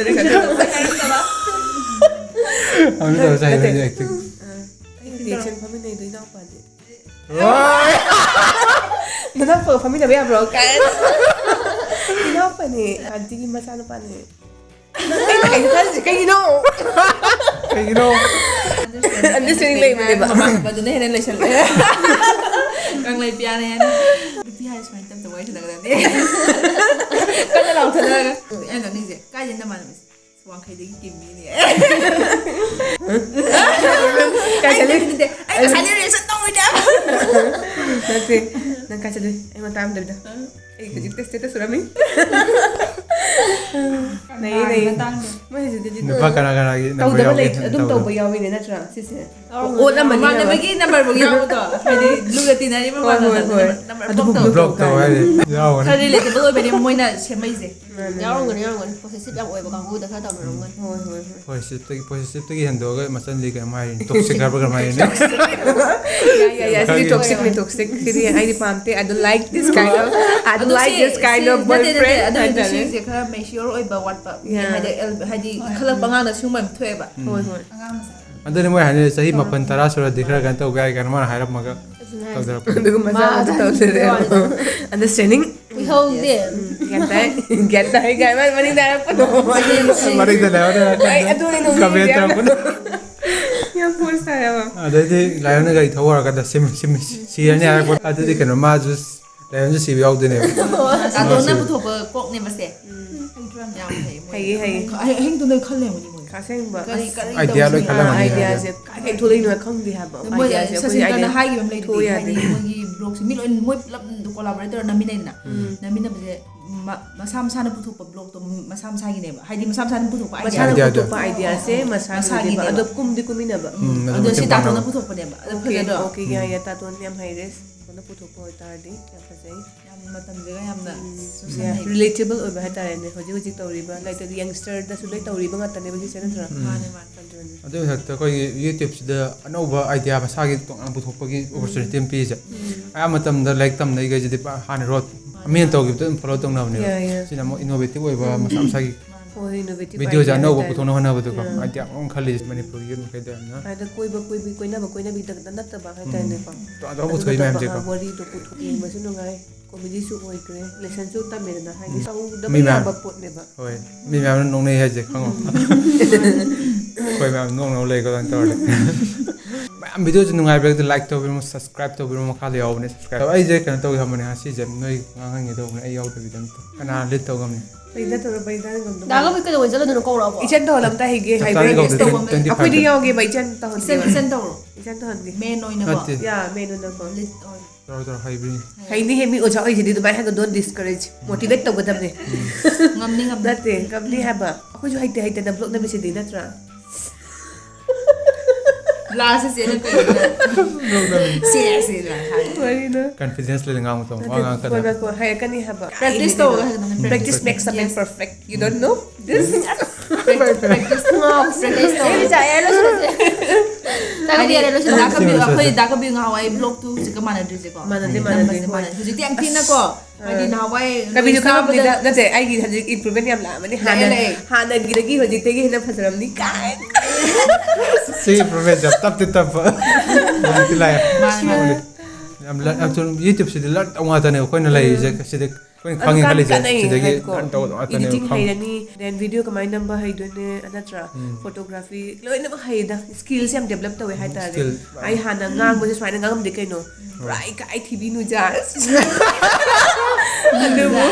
Reaction ꯇꯧꯕ ꯍꯥꯏꯔꯣ, ꯇꯧꯕ꯫ ꯑꯃꯨꯛ ꯇꯧꯔꯁꯤ, ꯍꯥꯏꯗꯤ ꯅꯠꯇꯦ꯫ Acting꯫ ꯑ, ꯑꯩ reaction ꯐꯝꯃꯤꯟꯅꯩꯗꯣ ꯏꯅꯥꯎꯄꯥꯗꯤ꯫ ꯅꯅꯥꯎꯄꯥꯒ ꯐꯝꯃꯤꯟꯅꯕ ꯌꯥꯕ꯭ꯔꯣ ꯀꯥꯏꯅ꯫ ꯏꯅꯥꯎꯄꯥꯅꯦ, ꯑꯟꯇꯤꯒꯤ ꯃꯆꯥꯅꯨꯄꯥꯅꯦ꯫ ꯅꯪ ꯑꯩꯅ ꯀꯩꯅꯣ ꯈꯜꯂꯤꯁꯦ ꯀꯩꯒꯤꯅꯣ? ꯀꯩꯒꯤꯅꯣ? Understanding ꯂꯩꯕꯅꯦꯕ꯫ ꯃꯃꯥꯟꯅꯕꯗꯨꯅ ꯍꯦꯟꯅ ꯂꯩꯁꯜꯂꯦ꯫ ꯀꯪꯂꯩ ꯄꯤꯌꯥꯅ ꯍꯦꯟꯅ꯫ ꯅꯨꯄꯤ ꯍꯥꯏꯔ ꯁꯨꯃꯥꯏꯅ ꯇꯞ ꯇꯞ ꯋꯥꯔꯤ ꯁꯥꯟꯅꯒꯗꯕꯅꯦ꯫ ꯀꯟꯅ ꯂꯥꯎꯊꯠꯂꯒ꯫ ꯑꯩꯅ ꯅꯣꯛꯅꯤꯡꯁꯦ, ꯀꯥꯏꯗꯩ ꯅꯃꯥꯟꯅꯕꯁꯦ? ꯋꯥꯡꯈꯩꯗꯒꯤ ꯀꯤꯝꯃꯤꯅꯦ꯫ ꯀꯥꯏ ꯆꯠꯂꯤ? ꯑꯩ ꯉꯁꯥꯏꯗꯩ reaction ꯇꯧꯔꯤꯅꯦ ꯍꯥꯏꯕ꯫ ꯅꯠꯇꯦ, ꯅꯪ ꯀꯥꯏ ꯆꯠꯂꯤ? ꯑꯩꯉꯣꯟꯗ ꯇꯥꯔꯝꯗꯕꯤꯗ꯫ ꯑꯩ ꯍꯧꯖꯤꯛꯇ status ꯎꯔꯝꯃꯤ꯫ ꯅꯩꯌꯦ, ꯅꯩꯌꯦ꯫ ꯃꯇꯥꯡꯗꯣ꯫ ꯃꯣꯏ ꯍꯧꯖꯤꯛꯇꯤ ꯅꯨꯄꯥ ꯀꯅꯥ ꯀꯅꯥꯒꯤ number ꯇꯧꯗꯕ ꯌꯥꯎꯒꯦ? ꯂꯩꯇ꯭ꯔꯦ, ꯑꯗꯨꯝ ꯇꯧꯕ ꯌꯥꯎꯋꯤꯅꯦ, ꯅꯠꯇ꯭ꯔꯥ ꯁꯤꯁꯦ? ꯌꯥꯎꯔꯝꯒꯅꯤ꯫ ꯑꯣꯠ ꯑꯃꯅꯤ ꯃꯃꯥꯟꯅꯕꯒꯤ numberꯕꯨ ꯌꯥꯎꯕꯗꯣ, ꯍꯥꯏꯗꯤ ꯂꯨꯅ ꯇꯤꯟꯅꯔꯤꯕ ꯍꯣꯏ, ꯍꯣꯏ, ꯃꯃꯥꯟꯅꯕꯗ ꯍꯣꯏ꯫ Number ꯑꯗꯨꯕꯨ block block ꯇꯧ ꯇꯧ ꯍꯥꯏꯔꯦ꯫ ꯌꯥꯎꯔꯝꯒꯅꯤ꯫ ꯈꯔ relatable ꯑꯣꯏꯕꯅꯦ ꯃꯣꯏꯅ ꯁꯦꯝꯃꯛꯏꯁꯦ꯫ ꯃꯥꯅꯦ, ꯃꯥꯅꯦ꯫ ꯌꯥꯎꯔꯝꯒꯅꯤ, ꯌꯥꯎꯔꯝꯒꯅꯤ꯫ Possessive ꯌꯥꯝ ꯑꯣꯏꯕ ꯀꯥꯡꯕꯨꯗ ꯈꯔ ꯇꯧꯅꯔꯝꯒꯅꯤ꯫ ꯍꯣꯏ, ꯍꯣꯏ, ꯍꯣꯏ꯫ Possessiveꯇꯒꯤ, possessiveꯇꯒꯤ ꯍꯦꯟꯗꯣꯛꯑꯒ ꯃꯆꯟꯗꯤ ꯀꯩꯅꯣꯝ ꯍꯥꯏꯔꯤꯅꯤ, toxic ꯍꯥꯏꯕ꯭ꯔꯥ ꯀꯩꯅꯣꯝ ꯍꯥꯏꯔꯤꯅꯤ꯫ ꯌꯥꯏ, ꯌꯥꯏ, ꯌꯥꯏ, ꯁꯤꯗꯤ ꯈꯪꯉꯦ꯫ Toxicꯅꯦ, toxic꯫ ꯁꯤꯗꯤ ꯑꯩꯗꯤ ꯄꯥꯝꯗꯦ, I don't like this kind of, I don't ꯑꯗꯨ like ꯁꯤ, this kind ꯁꯤ of ꯅꯠꯇꯦ, ꯅꯠꯇꯦ, boyfriend ꯑꯗꯨ ꯍꯥꯏꯇꯥꯔꯦ꯫ ꯁꯤꯁꯦ ꯈꯔ mature ꯑꯣꯏꯕ ꯋꯥꯠꯄ꯫ Yeah. ꯍꯥꯏꯗꯤ, ꯑꯦꯜ-, ꯍꯥꯏꯗꯤ ꯍꯣꯏ꯫ ꯏꯟꯈꯠꯂꯛꯄ ꯑꯉꯥꯡꯗ ꯁꯤꯒꯨꯝꯕ ꯑꯃ ꯊꯣꯛꯑꯦꯕ꯫ ꯍꯣꯏ, ꯍꯣꯏ꯫ ꯑꯉꯥꯡ ꯃꯆꯥ꯫ ꯑꯗꯨꯅꯤ ꯃꯣꯏ ꯍꯥꯏꯅꯔꯤꯁꯦ, ꯆꯍꯤ ꯃꯥꯄꯟ ꯇꯔꯥ ꯁꯨꯔꯗꯤ ꯈꯔ ꯀꯩꯅꯣ ꯇꯧꯕ ꯌꯥꯏ ꯀꯥꯏꯅ ꯃꯥꯅ ꯍꯥꯏꯔꯝꯃꯒ ꯑꯗꯨꯅꯦ ꯍꯥꯏꯁꯦ꯫ ꯇꯧꯖꯔꯛꯄ꯫ ꯑꯗꯨꯒ ꯃꯆꯥ ꯃꯥ ꯑꯝꯇ ꯇꯧꯗ꯭ꯔꯦ꯫ ꯋꯥꯅꯤ꯫ Understanding? ꯀꯨꯏꯍꯧꯗꯦ꯫ ꯎꯝ, ꯒ꯭ꯌꯥꯟ ꯇꯥꯏ꯫ ꯒ꯭ꯌꯥꯟ ꯇꯥꯏ ꯀꯥꯏ ꯃꯥꯅ ꯃꯅꯤꯡꯗ ꯍꯥꯏꯔꯛꯄꯗꯣ꯫ ꯃꯅꯤꯡꯗ ꯂꯩꯍꯧꯔꯦ꯫ ꯑꯩ ꯑꯗꯨꯅꯦ ꯅꯣꯛꯅꯤꯡꯉꯤꯁꯦ comment ꯌꯥꯝꯅ꯫ ꯇꯧꯔꯛꯄꯗꯣ꯫ ꯌꯥꯝ post ꯇꯥꯏ ꯍꯥꯏꯕ꯫ ꯑꯗꯩꯗꯤ ꯂꯥꯏꯑꯣꯟꯅ ꯒꯥꯔꯤ ꯊꯧ ꯍꯧꯔꯀꯥꯟꯗ, "ꯁꯤꯝ, ꯁꯤꯝ, ꯁꯤꯔꯅꯤ" ꯍꯥꯏꯔꯛꯄ꯫ ꯑꯗꯨꯗꯤ ꯀꯩꯅꯣ, ꯃꯥꯁꯨ ꯂꯥꯏꯑꯣꯟꯁꯨ ꯁꯤꯕ ꯌꯥꯎꯗꯣꯏꯅꯦꯕ꯫ ꯇꯥꯇꯣꯟꯅ ꯄꯨꯊꯣꯛꯄ ꯀꯣꯛꯅꯦꯕꯁꯦ꯫ ꯎꯝ꯫ ꯌꯥꯝ ꯐꯩ ꯃꯣꯏ꯫ ꯍꯩꯌꯦ, ꯍꯩꯌꯦ꯫ ꯑꯍꯤꯡ ꯇꯨꯝꯗ ꯈꯜꯂꯦ ꯃꯣꯏꯗꯤ ꯃꯣꯏ꯫ ꯑꯁꯦꯡꯕ꯫ ꯀꯔꯤ, ꯑꯁ, ꯀꯔꯤ idea ꯂꯣꯏ ꯇꯧꯁꯤꯒꯦ? ꯈꯜꯂꯝꯃꯅꯤ꯫ ꯑꯥ, ideaꯁꯦ꯫ ꯀꯥꯏꯗꯩ ꯊꯣꯛꯂꯛꯏꯅꯣ ꯈꯪꯗꯦ ꯍꯥꯏꯕ꯫ ꯑꯗꯣ ꯃꯣꯏ idea ꯁꯦ ꯑꯩꯈꯣꯏ ꯁꯆꯤꯟꯗ꯭ꯔꯅ idea ꯍꯥꯏꯈꯤꯕ ꯑꯃ ꯂꯩꯗꯨꯗꯤ, ꯊꯣꯛ ꯌꯥꯗꯦ꯫ ꯍꯥꯏꯗꯤ ꯃꯣꯏꯒꯤ vlog ꯁꯦ ꯃꯤ ꯂꯣꯏ, ꯃꯣꯏ ꯄꯨꯂꯞ collaborate ꯇꯧꯔ ꯅꯝꯃꯤꯟꯅꯩꯗꯅ꯫ ꯎꯝ꯫ ꯅꯝꯃꯤꯟꯅꯕꯁꯦ ꯃ-, ꯃꯁꯥ ꯃꯁꯥꯅ ꯄꯨꯊꯣꯛꯄ vlog ꯇꯣ ꯃꯁꯥ ꯃꯁꯥꯒꯤꯅꯦꯕ꯫ ꯍꯥꯏꯗꯤ ꯃꯁꯥ ꯃꯁꯥꯅ ꯄꯨꯊꯣꯛꯄ idea ꯃꯁꯥꯅ ꯁꯦ꯫ ꯄꯨꯊꯣꯛꯄ idea ꯁꯦ ꯃꯁꯥꯒꯤꯅꯦꯕ꯫ ꯃꯁꯥꯒꯤꯅꯦꯕ꯫ ꯑꯗꯣ ꯀꯨꯝꯗꯤ ꯀꯨꯝꯃꯤꯟꯅꯕ꯫ ꯎꯝ, ꯑꯗꯣ ꯑꯗꯨ ꯁꯤ ꯃꯇꯦꯡ ꯇꯥꯇꯣꯟꯅ ꯄꯥꯡꯅꯕ꯫ ꯄꯨꯊꯣꯛꯄꯅꯦꯕ꯫ ꯑꯗꯣ okay, ꯐꯖꯗ꯭ꯔꯣ? Okay, ꯌꯥꯏ, ꯌꯥꯏ, ꯇꯥꯇꯣꯟ ꯌꯥꯝ ꯍꯩꯔꯦ꯫ ꯇꯥꯇꯣꯟꯅ ꯄꯨꯊꯣꯛꯄ ꯑꯣꯏꯇꯥꯔꯗꯤ ꯌꯥꯝ ꯐꯖꯩ꯫ ꯌꯥꯝ ꯃꯇꯝꯁꯤꯒ ꯌꯥꯝꯅ ꯎꯝ, ꯆꯨꯁꯟꯅꯩ꯫ Relatable ꯑꯣꯏꯕ ꯍꯥꯏꯇꯥꯔꯦꯅꯦ꯫ ꯍꯧꯖꯤꯛ ꯍꯧꯖꯤꯛ ꯇꯧꯔꯤꯕ, ꯂꯩꯇꯗꯤ youngster ꯗꯁꯨ ꯂꯣꯏ ꯇꯧꯔꯤꯕ ꯉꯥꯛꯇꯅꯦꯕ ꯁꯤꯁꯦ, ꯅꯠꯇ꯭ꯔꯥ? ꯎꯝ꯫ ꯃꯥꯅꯦ, ꯃꯥꯅꯦ꯫ ꯑꯗꯨꯅꯤ꯫ ꯑꯗꯨ ꯃꯊꯛꯇ ꯑꯩꯈꯣꯏꯒꯤ YouTube ꯁꯤꯗ ꯑꯅꯧꯕ idea ꯃꯁꯥꯒꯤ ꯇꯣꯉꯥꯟꯅ ꯄꯨꯊꯣꯛꯄꯒꯤ ꯎꯝ꯫ Opportunity ꯑꯃ ꯄꯤꯔꯤꯁꯦ꯫ ꯎꯝ꯫ ꯑꯌꯥꯝꯕ ꯃꯇꯝꯗ ꯂꯥꯏꯔꯤꯛ ꯇꯝꯅꯩꯈꯩꯁꯤꯗꯤ ꯄꯨꯔꯥ ꯍꯥꯟꯅ road ꯃꯥꯅꯦ꯫ ꯃꯤꯅ ꯇꯧꯈꯤꯕꯗꯣ ꯑꯗꯨꯝ follow ꯇꯧꯅꯕꯅꯦꯕ꯫ ꯌꯥꯏ, ꯌꯥꯏ꯫ ꯁꯤꯅ ꯑꯃꯨꯛ innovative ꯑꯣꯏꯕ ꯎꯝ꯫ ꯃꯁꯥ ꯃꯁꯥꯒꯤ ꯃꯥꯅꯦ꯫ ꯍꯣꯏ, innovative ꯚꯤꯗꯤꯑꯣꯁꯦ idea ꯑꯅꯧꯕ ꯍꯥꯏꯇꯥꯔꯦ꯫ ꯄꯨꯊꯣꯛꯅꯕ ꯍꯣꯠꯅꯕꯗꯣꯀꯣ Yeah. ꯍꯥꯏꯗꯤ ꯌꯥꯝ ꯈꯜꯂꯤꯁꯦ ꯃꯅꯤꯄꯨꯔꯒꯤ ꯌꯨꯠ ꯃꯈꯩꯗ ꯌꯥꯝꯅ ꯍꯥꯏꯗꯤ ꯀꯣꯏꯕ ꯀꯣꯏꯕꯤ ꯀꯣꯏꯅꯕ ꯀꯣꯏꯅꯕꯤꯗ ꯅꯠꯇꯕ ꯍꯥꯏꯇꯥꯔꯦꯅꯦꯀꯣ꯫ ꯑꯗꯨ ꯄꯨꯊꯣꯛꯏ ꯃꯌꯥꯝꯁꯦꯀꯣ꯫ ꯋꯥꯔꯤꯗꯣ ꯄꯨꯊꯣꯛ ꯌꯦꯡꯕꯁꯨ ꯅꯨꯡꯉꯥꯏ꯫ ꯀꯣꯃꯦꯗꯤꯁꯨ ꯑꯣꯏꯈ꯭ꯔꯦ, ꯂꯦꯁꯟꯁꯨ ꯇꯝꯃꯦꯗꯅ, ꯍꯥꯏꯗꯤ ꯎꯝ꯫ ꯇꯧꯗꯕ ꯃꯤ ꯃꯌꯥꯝ ꯌꯥꯕ ꯄꯣꯠꯅꯦꯕ꯫ ꯍꯣꯏ, ꯃꯤ ꯃꯌꯥꯝꯅ ꯅꯣꯛꯅꯩ ꯍꯥꯏꯁꯦ ꯈꯪꯉꯣ꯫ ꯑꯩꯈꯣꯏ ꯃꯌꯥꯝ ꯅꯣꯛꯅꯕ ꯂꯩꯀꯣ ꯑꯗꯨꯃꯥꯏꯅ ꯇꯧꯔꯗꯤ꯫ ꯃꯌꯥꯝ ꯚꯤꯗꯤꯑꯣꯁꯦ ꯅꯨꯡꯉꯥꯏꯕꯤꯔꯒꯗꯤ ꯂꯥꯏꯛ ꯇꯧꯕꯤꯔꯝꯃꯣ, ꯁꯕꯁꯀ꯭ꯔꯥꯏꯕ ꯇꯧꯕꯤꯔꯝꯃꯣ, ꯃꯈꯥꯗ ꯌꯥꯎꯕꯅꯦ ꯁꯕꯁꯀ꯭ꯔꯥꯏꯕ꯫ ꯑꯩꯁꯦ ꯀꯩꯅꯣ ꯇꯧꯒꯦ ꯍꯥꯏꯕꯅꯦ ꯉꯁꯤꯁꯦ, ꯅꯣꯏ ꯉꯥꯡꯍꯟꯒꯦ ꯇꯧꯕꯅꯦ, ꯑꯩ ꯌꯥꯎꯗꯕꯤꯗ ꯑꯝꯇ꯫ ꯀꯅꯥ ꯂꯤꯠ ꯇꯧ ꯉꯝꯅꯤ? ꯄꯩꯗ ꯇꯧꯔꯣ, ꯄꯩꯗ ꯉꯝꯗꯕ꯫ ꯗꯥꯒꯕꯨ ꯀꯩꯗꯧꯕꯩ ꯆꯠꯂꯗꯣꯏꯅꯣ ꯀꯧꯔꯛꯑꯕꯣ? ꯏꯆꯟ ꯇꯧꯍꯜꯂꯝꯇ ꯍꯩꯒꯦ, ꯆꯞ ꯍꯥꯏꯕ꯭ꯔꯥ? ꯆꯥꯅ Yes ꯀꯧꯗꯣꯏꯅꯦ, ꯇꯧꯕ ꯑꯃ꯫ twenty five꯫ ꯑꯩꯈꯣꯏꯗꯤ ꯌꯥꯎꯒꯦꯕ, ꯏꯆꯟ ꯇꯧꯍꯟꯒꯦ꯫ ꯏꯆꯟ ꯏꯆꯟ ꯇꯧꯔꯣ꯫ ꯏꯆꯟ ꯇꯧꯍꯟꯒꯦ꯫ ꯃꯦꯟ ꯑꯣꯏꯅꯀꯣ꯫ ꯅꯠꯇꯦ꯫ ꯌꯥ, ꯃꯦꯟ ꯑꯣꯏꯅꯀꯣ꯫ ꯂꯤꯠ ꯑꯣꯏ꯫ ꯇꯧꯔꯣ, ꯇꯧꯔꯣ, ꯍꯩꯕ꯭ꯔꯤ? ꯍꯩ꯫ ꯍꯩꯅꯤ ꯍꯦ, ꯃꯤ ꯑꯣꯖꯥ ꯑꯣꯏꯁꯤꯗꯤ ꯑꯗꯨꯃꯥꯏꯅ ꯍꯥꯏꯒ don't discourage, motivate ꯇꯧꯒꯗꯕꯅꯦ꯫ ꯉꯝꯅꯤ ꯉꯝꯅꯤ꯫ ꯅꯠꯇꯦ, ꯉꯝꯅꯤ ꯍꯥꯏꯕ꯫ ꯑꯩꯈꯣꯏꯁꯨ ꯍꯩꯇꯦ ꯍꯩꯇꯅ ꯕ꯭ꯂꯣꯛ ꯅꯝꯃꯤꯁꯤꯗꯤ, ꯅꯠꯇ꯭ꯔꯥ? ꯂꯥꯁ ꯁꯦ ꯀꯩꯅꯣ? ꯁꯦ ꯁꯦ ꯂꯥ ꯍꯥꯏ꯫ ꯋꯥꯔꯤꯗꯣ꯫ ꯀꯟꯐꯤꯗꯦꯟꯁ ꯂꯩꯅ ꯉꯥꯡꯕ ꯇꯧ, ꯋꯥ ꯅꯠꯇꯦ, ꯉꯥꯡꯉꯛꯀꯗꯕ꯫ ꯀꯣꯟꯅ ꯀꯣꯟ-, ꯍꯩꯔꯛꯀꯅꯤ ꯍꯥꯏꯕ꯫ Practice ꯇꯧꯔꯒ ꯍꯩꯒꯗꯕꯅꯤ, Practice practice꯫ makes a man Yes. perfect. You don't know this? Practice꯫ Practice ꯇꯧꯔꯒ꯫ ꯆꯥꯛ ꯌꯥꯔꯦ, ꯂꯣꯏꯁꯤꯜꯂꯁꯦ꯫ ꯆꯥꯛ ꯌꯥꯔꯦ, ꯂꯣꯏꯁꯤꯜꯂꯁꯦ꯫ ꯗꯥ ꯀꯕꯤꯔ, ꯑꯩꯈꯣꯏ ꯗꯥ ꯀꯕꯤꯔ ꯉꯍꯥꯟꯋꯥꯏ ꯕ꯭ꯂꯣꯛ ꯇꯨ ꯍꯧꯖꯤꯛꯀ ꯃꯥꯟꯅꯗ꯭ꯔꯤꯁꯦꯀꯣ꯫ ꯃꯥꯟꯅꯗꯦ, ꯌꯥꯝ ꯃꯥꯟꯅꯗꯦ, ꯃꯥꯟꯅꯗꯦ, ꯍꯣꯏ꯫ ꯃꯥꯟꯅꯗꯦ꯫ ꯍꯧꯖꯤꯛꯇꯤ ꯌꯥꯝ ꯊꯤꯅꯀꯣ꯫ ꯍꯥꯏꯗꯤ ꯅꯍꯥꯟꯋꯥꯏ ꯀꯕꯤꯔꯁꯨ ꯅꯣꯏ ꯈꯪꯉꯝꯅꯤꯗ, ꯆꯥꯕꯗ ꯅꯠꯇꯦ, ꯑꯩꯒꯤ ꯍꯧꯖꯤꯛ improvement ꯌꯥꯝ ꯂꯥꯛꯑꯃꯅꯤ꯫ ꯍꯥꯟꯅ, ꯂꯥꯛꯑꯦ, ꯂꯥꯛꯑꯦ꯫ ꯍꯥꯟꯅꯒꯤꯗꯒꯤ ꯍꯧꯖꯤꯛꯇꯒꯤ ꯍꯦꯟꯅ ꯐꯖꯔꯝꯅꯤ ꯀꯥꯏꯅ꯫ ꯁꯤ improvement ꯌꯥꯝ ꯇꯞꯇꯤ ꯇꯞꯄ꯫ ꯍꯧꯖꯤꯛꯇꯤ ꯂꯥꯛꯑꯦ꯫ ꯃꯥꯅꯦ, ꯃꯥꯅꯦ꯫ ꯌꯥꯝ ꯂ-, ꯌꯥꯝ ꯆꯨꯝ, YouTube ꯁꯤꯗꯤ learn ꯇꯧ ꯉꯥꯛꯇꯅꯦ ꯑꯩꯈꯣꯏꯅ ꯂꯩꯔꯤꯁꯦ꯫ ꯁꯤꯗ ꯑꯩꯈꯣꯏꯅ ꯑꯗꯨ ꯈꯪꯉꯤ ꯀꯥꯟ ꯈꯜꯂꯤꯁꯦ꯫ ꯀꯥꯟꯅꯩ ꯁꯤꯗꯒꯤ ꯍꯥꯏꯗꯤꯀꯣ꯫ learn ꯇꯧ ꯉꯥꯛꯇꯅꯦ Editing ꯈꯪꯉꯤ꯫ ꯍꯩꯔꯅꯤ, then video ꯀꯃꯥꯏꯅ ꯅꯝꯕ ꯍꯩꯗꯣꯏꯅꯦ, ꯅꯠꯇ꯭ꯔꯥ? ꯎꯝ꯫ Photography ꯂꯣꯏꯅꯃꯛ ꯍꯩꯗ, skills ꯌꯥꯝ develop ꯇꯧꯋꯦ ꯍꯥꯏꯇꯥꯔꯦ꯫ Skill꯫ ꯑꯩ ꯍꯥꯟꯅ ꯉꯥꯡꯕꯁꯦ ꯁꯨꯃꯥꯏꯅ ꯉꯥꯡꯉꯝꯗꯦ ꯀꯩꯅꯣ꯫ ꯄꯨꯔꯥ ꯏꯀꯥꯏ ꯊꯤꯕꯤ ꯅꯨꯖꯥ꯫ ꯑꯗꯨꯕꯨ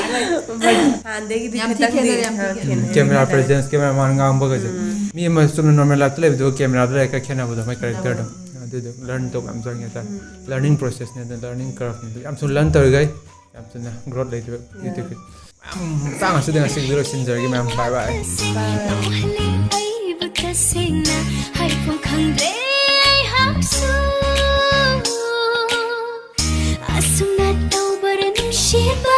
ꯍꯥꯟꯅꯗꯒꯤꯗꯤ ꯌꯥꯝ ꯊꯤ ꯈꯤꯇꯪꯗꯤ, ꯈꯦꯠꯅꯔꯦ, ꯌꯥꯝ ꯊꯤ ꯑ, ꯈꯦꯠꯅꯔꯦ꯫ ꯈꯦꯠꯅꯩ Camera ꯍꯥꯏꯇꯥꯔꯦ꯫ presence, camera man ꯉꯥꯡꯕꯒꯁꯦ꯫ ꯃꯤ ꯑꯃ ꯆꯨꯝꯅ normal life ꯇ ꯂꯩꯕꯗꯨꯒ camera ꯗ ꯂꯩꯔꯒ ꯈꯦꯠꯅꯕꯗꯣ, ꯃꯥꯏ character ꯗꯣ꯫ ꯑꯗꯨꯗꯣ learn ꯇꯧꯕ ꯌꯥꯝ ꯆꯪꯉꯦ ꯍꯥꯏꯇꯥꯔꯦ꯫ Learning process ꯅꯦ ꯑꯗꯨ, learning curve ꯅꯦ ꯑꯗꯨ꯫ ꯌꯥꯝ ꯊꯨꯅ learn ꯇꯧꯔꯤꯈꯩ ꯌꯥꯝ ꯊꯨꯅ growth ꯂꯩꯇꯦꯕ YouTube ꯀꯤ꯫ ꯃꯌꯥꯝ ꯃꯇꯥꯡ ꯑꯁꯤꯗ ꯉꯁꯤꯒꯤꯗꯤ ꯂꯣꯏꯁꯤꯟꯖꯔꯒꯦ ꯃꯌꯥꯝ꯫ Bye bye꯫ ꯇꯧꯍꯜꯂꯤ ꯑꯩꯕꯨ ꯇꯁꯦꯡꯅ ꯍꯥꯏꯐꯝ ꯈꯪꯗ꯭ꯔꯦ ꯑꯩꯍꯥꯛꯁꯨ꯫ ꯑꯁꯨꯝꯅ ꯇꯧꯕꯔ ꯅꯨꯡꯁꯤꯕ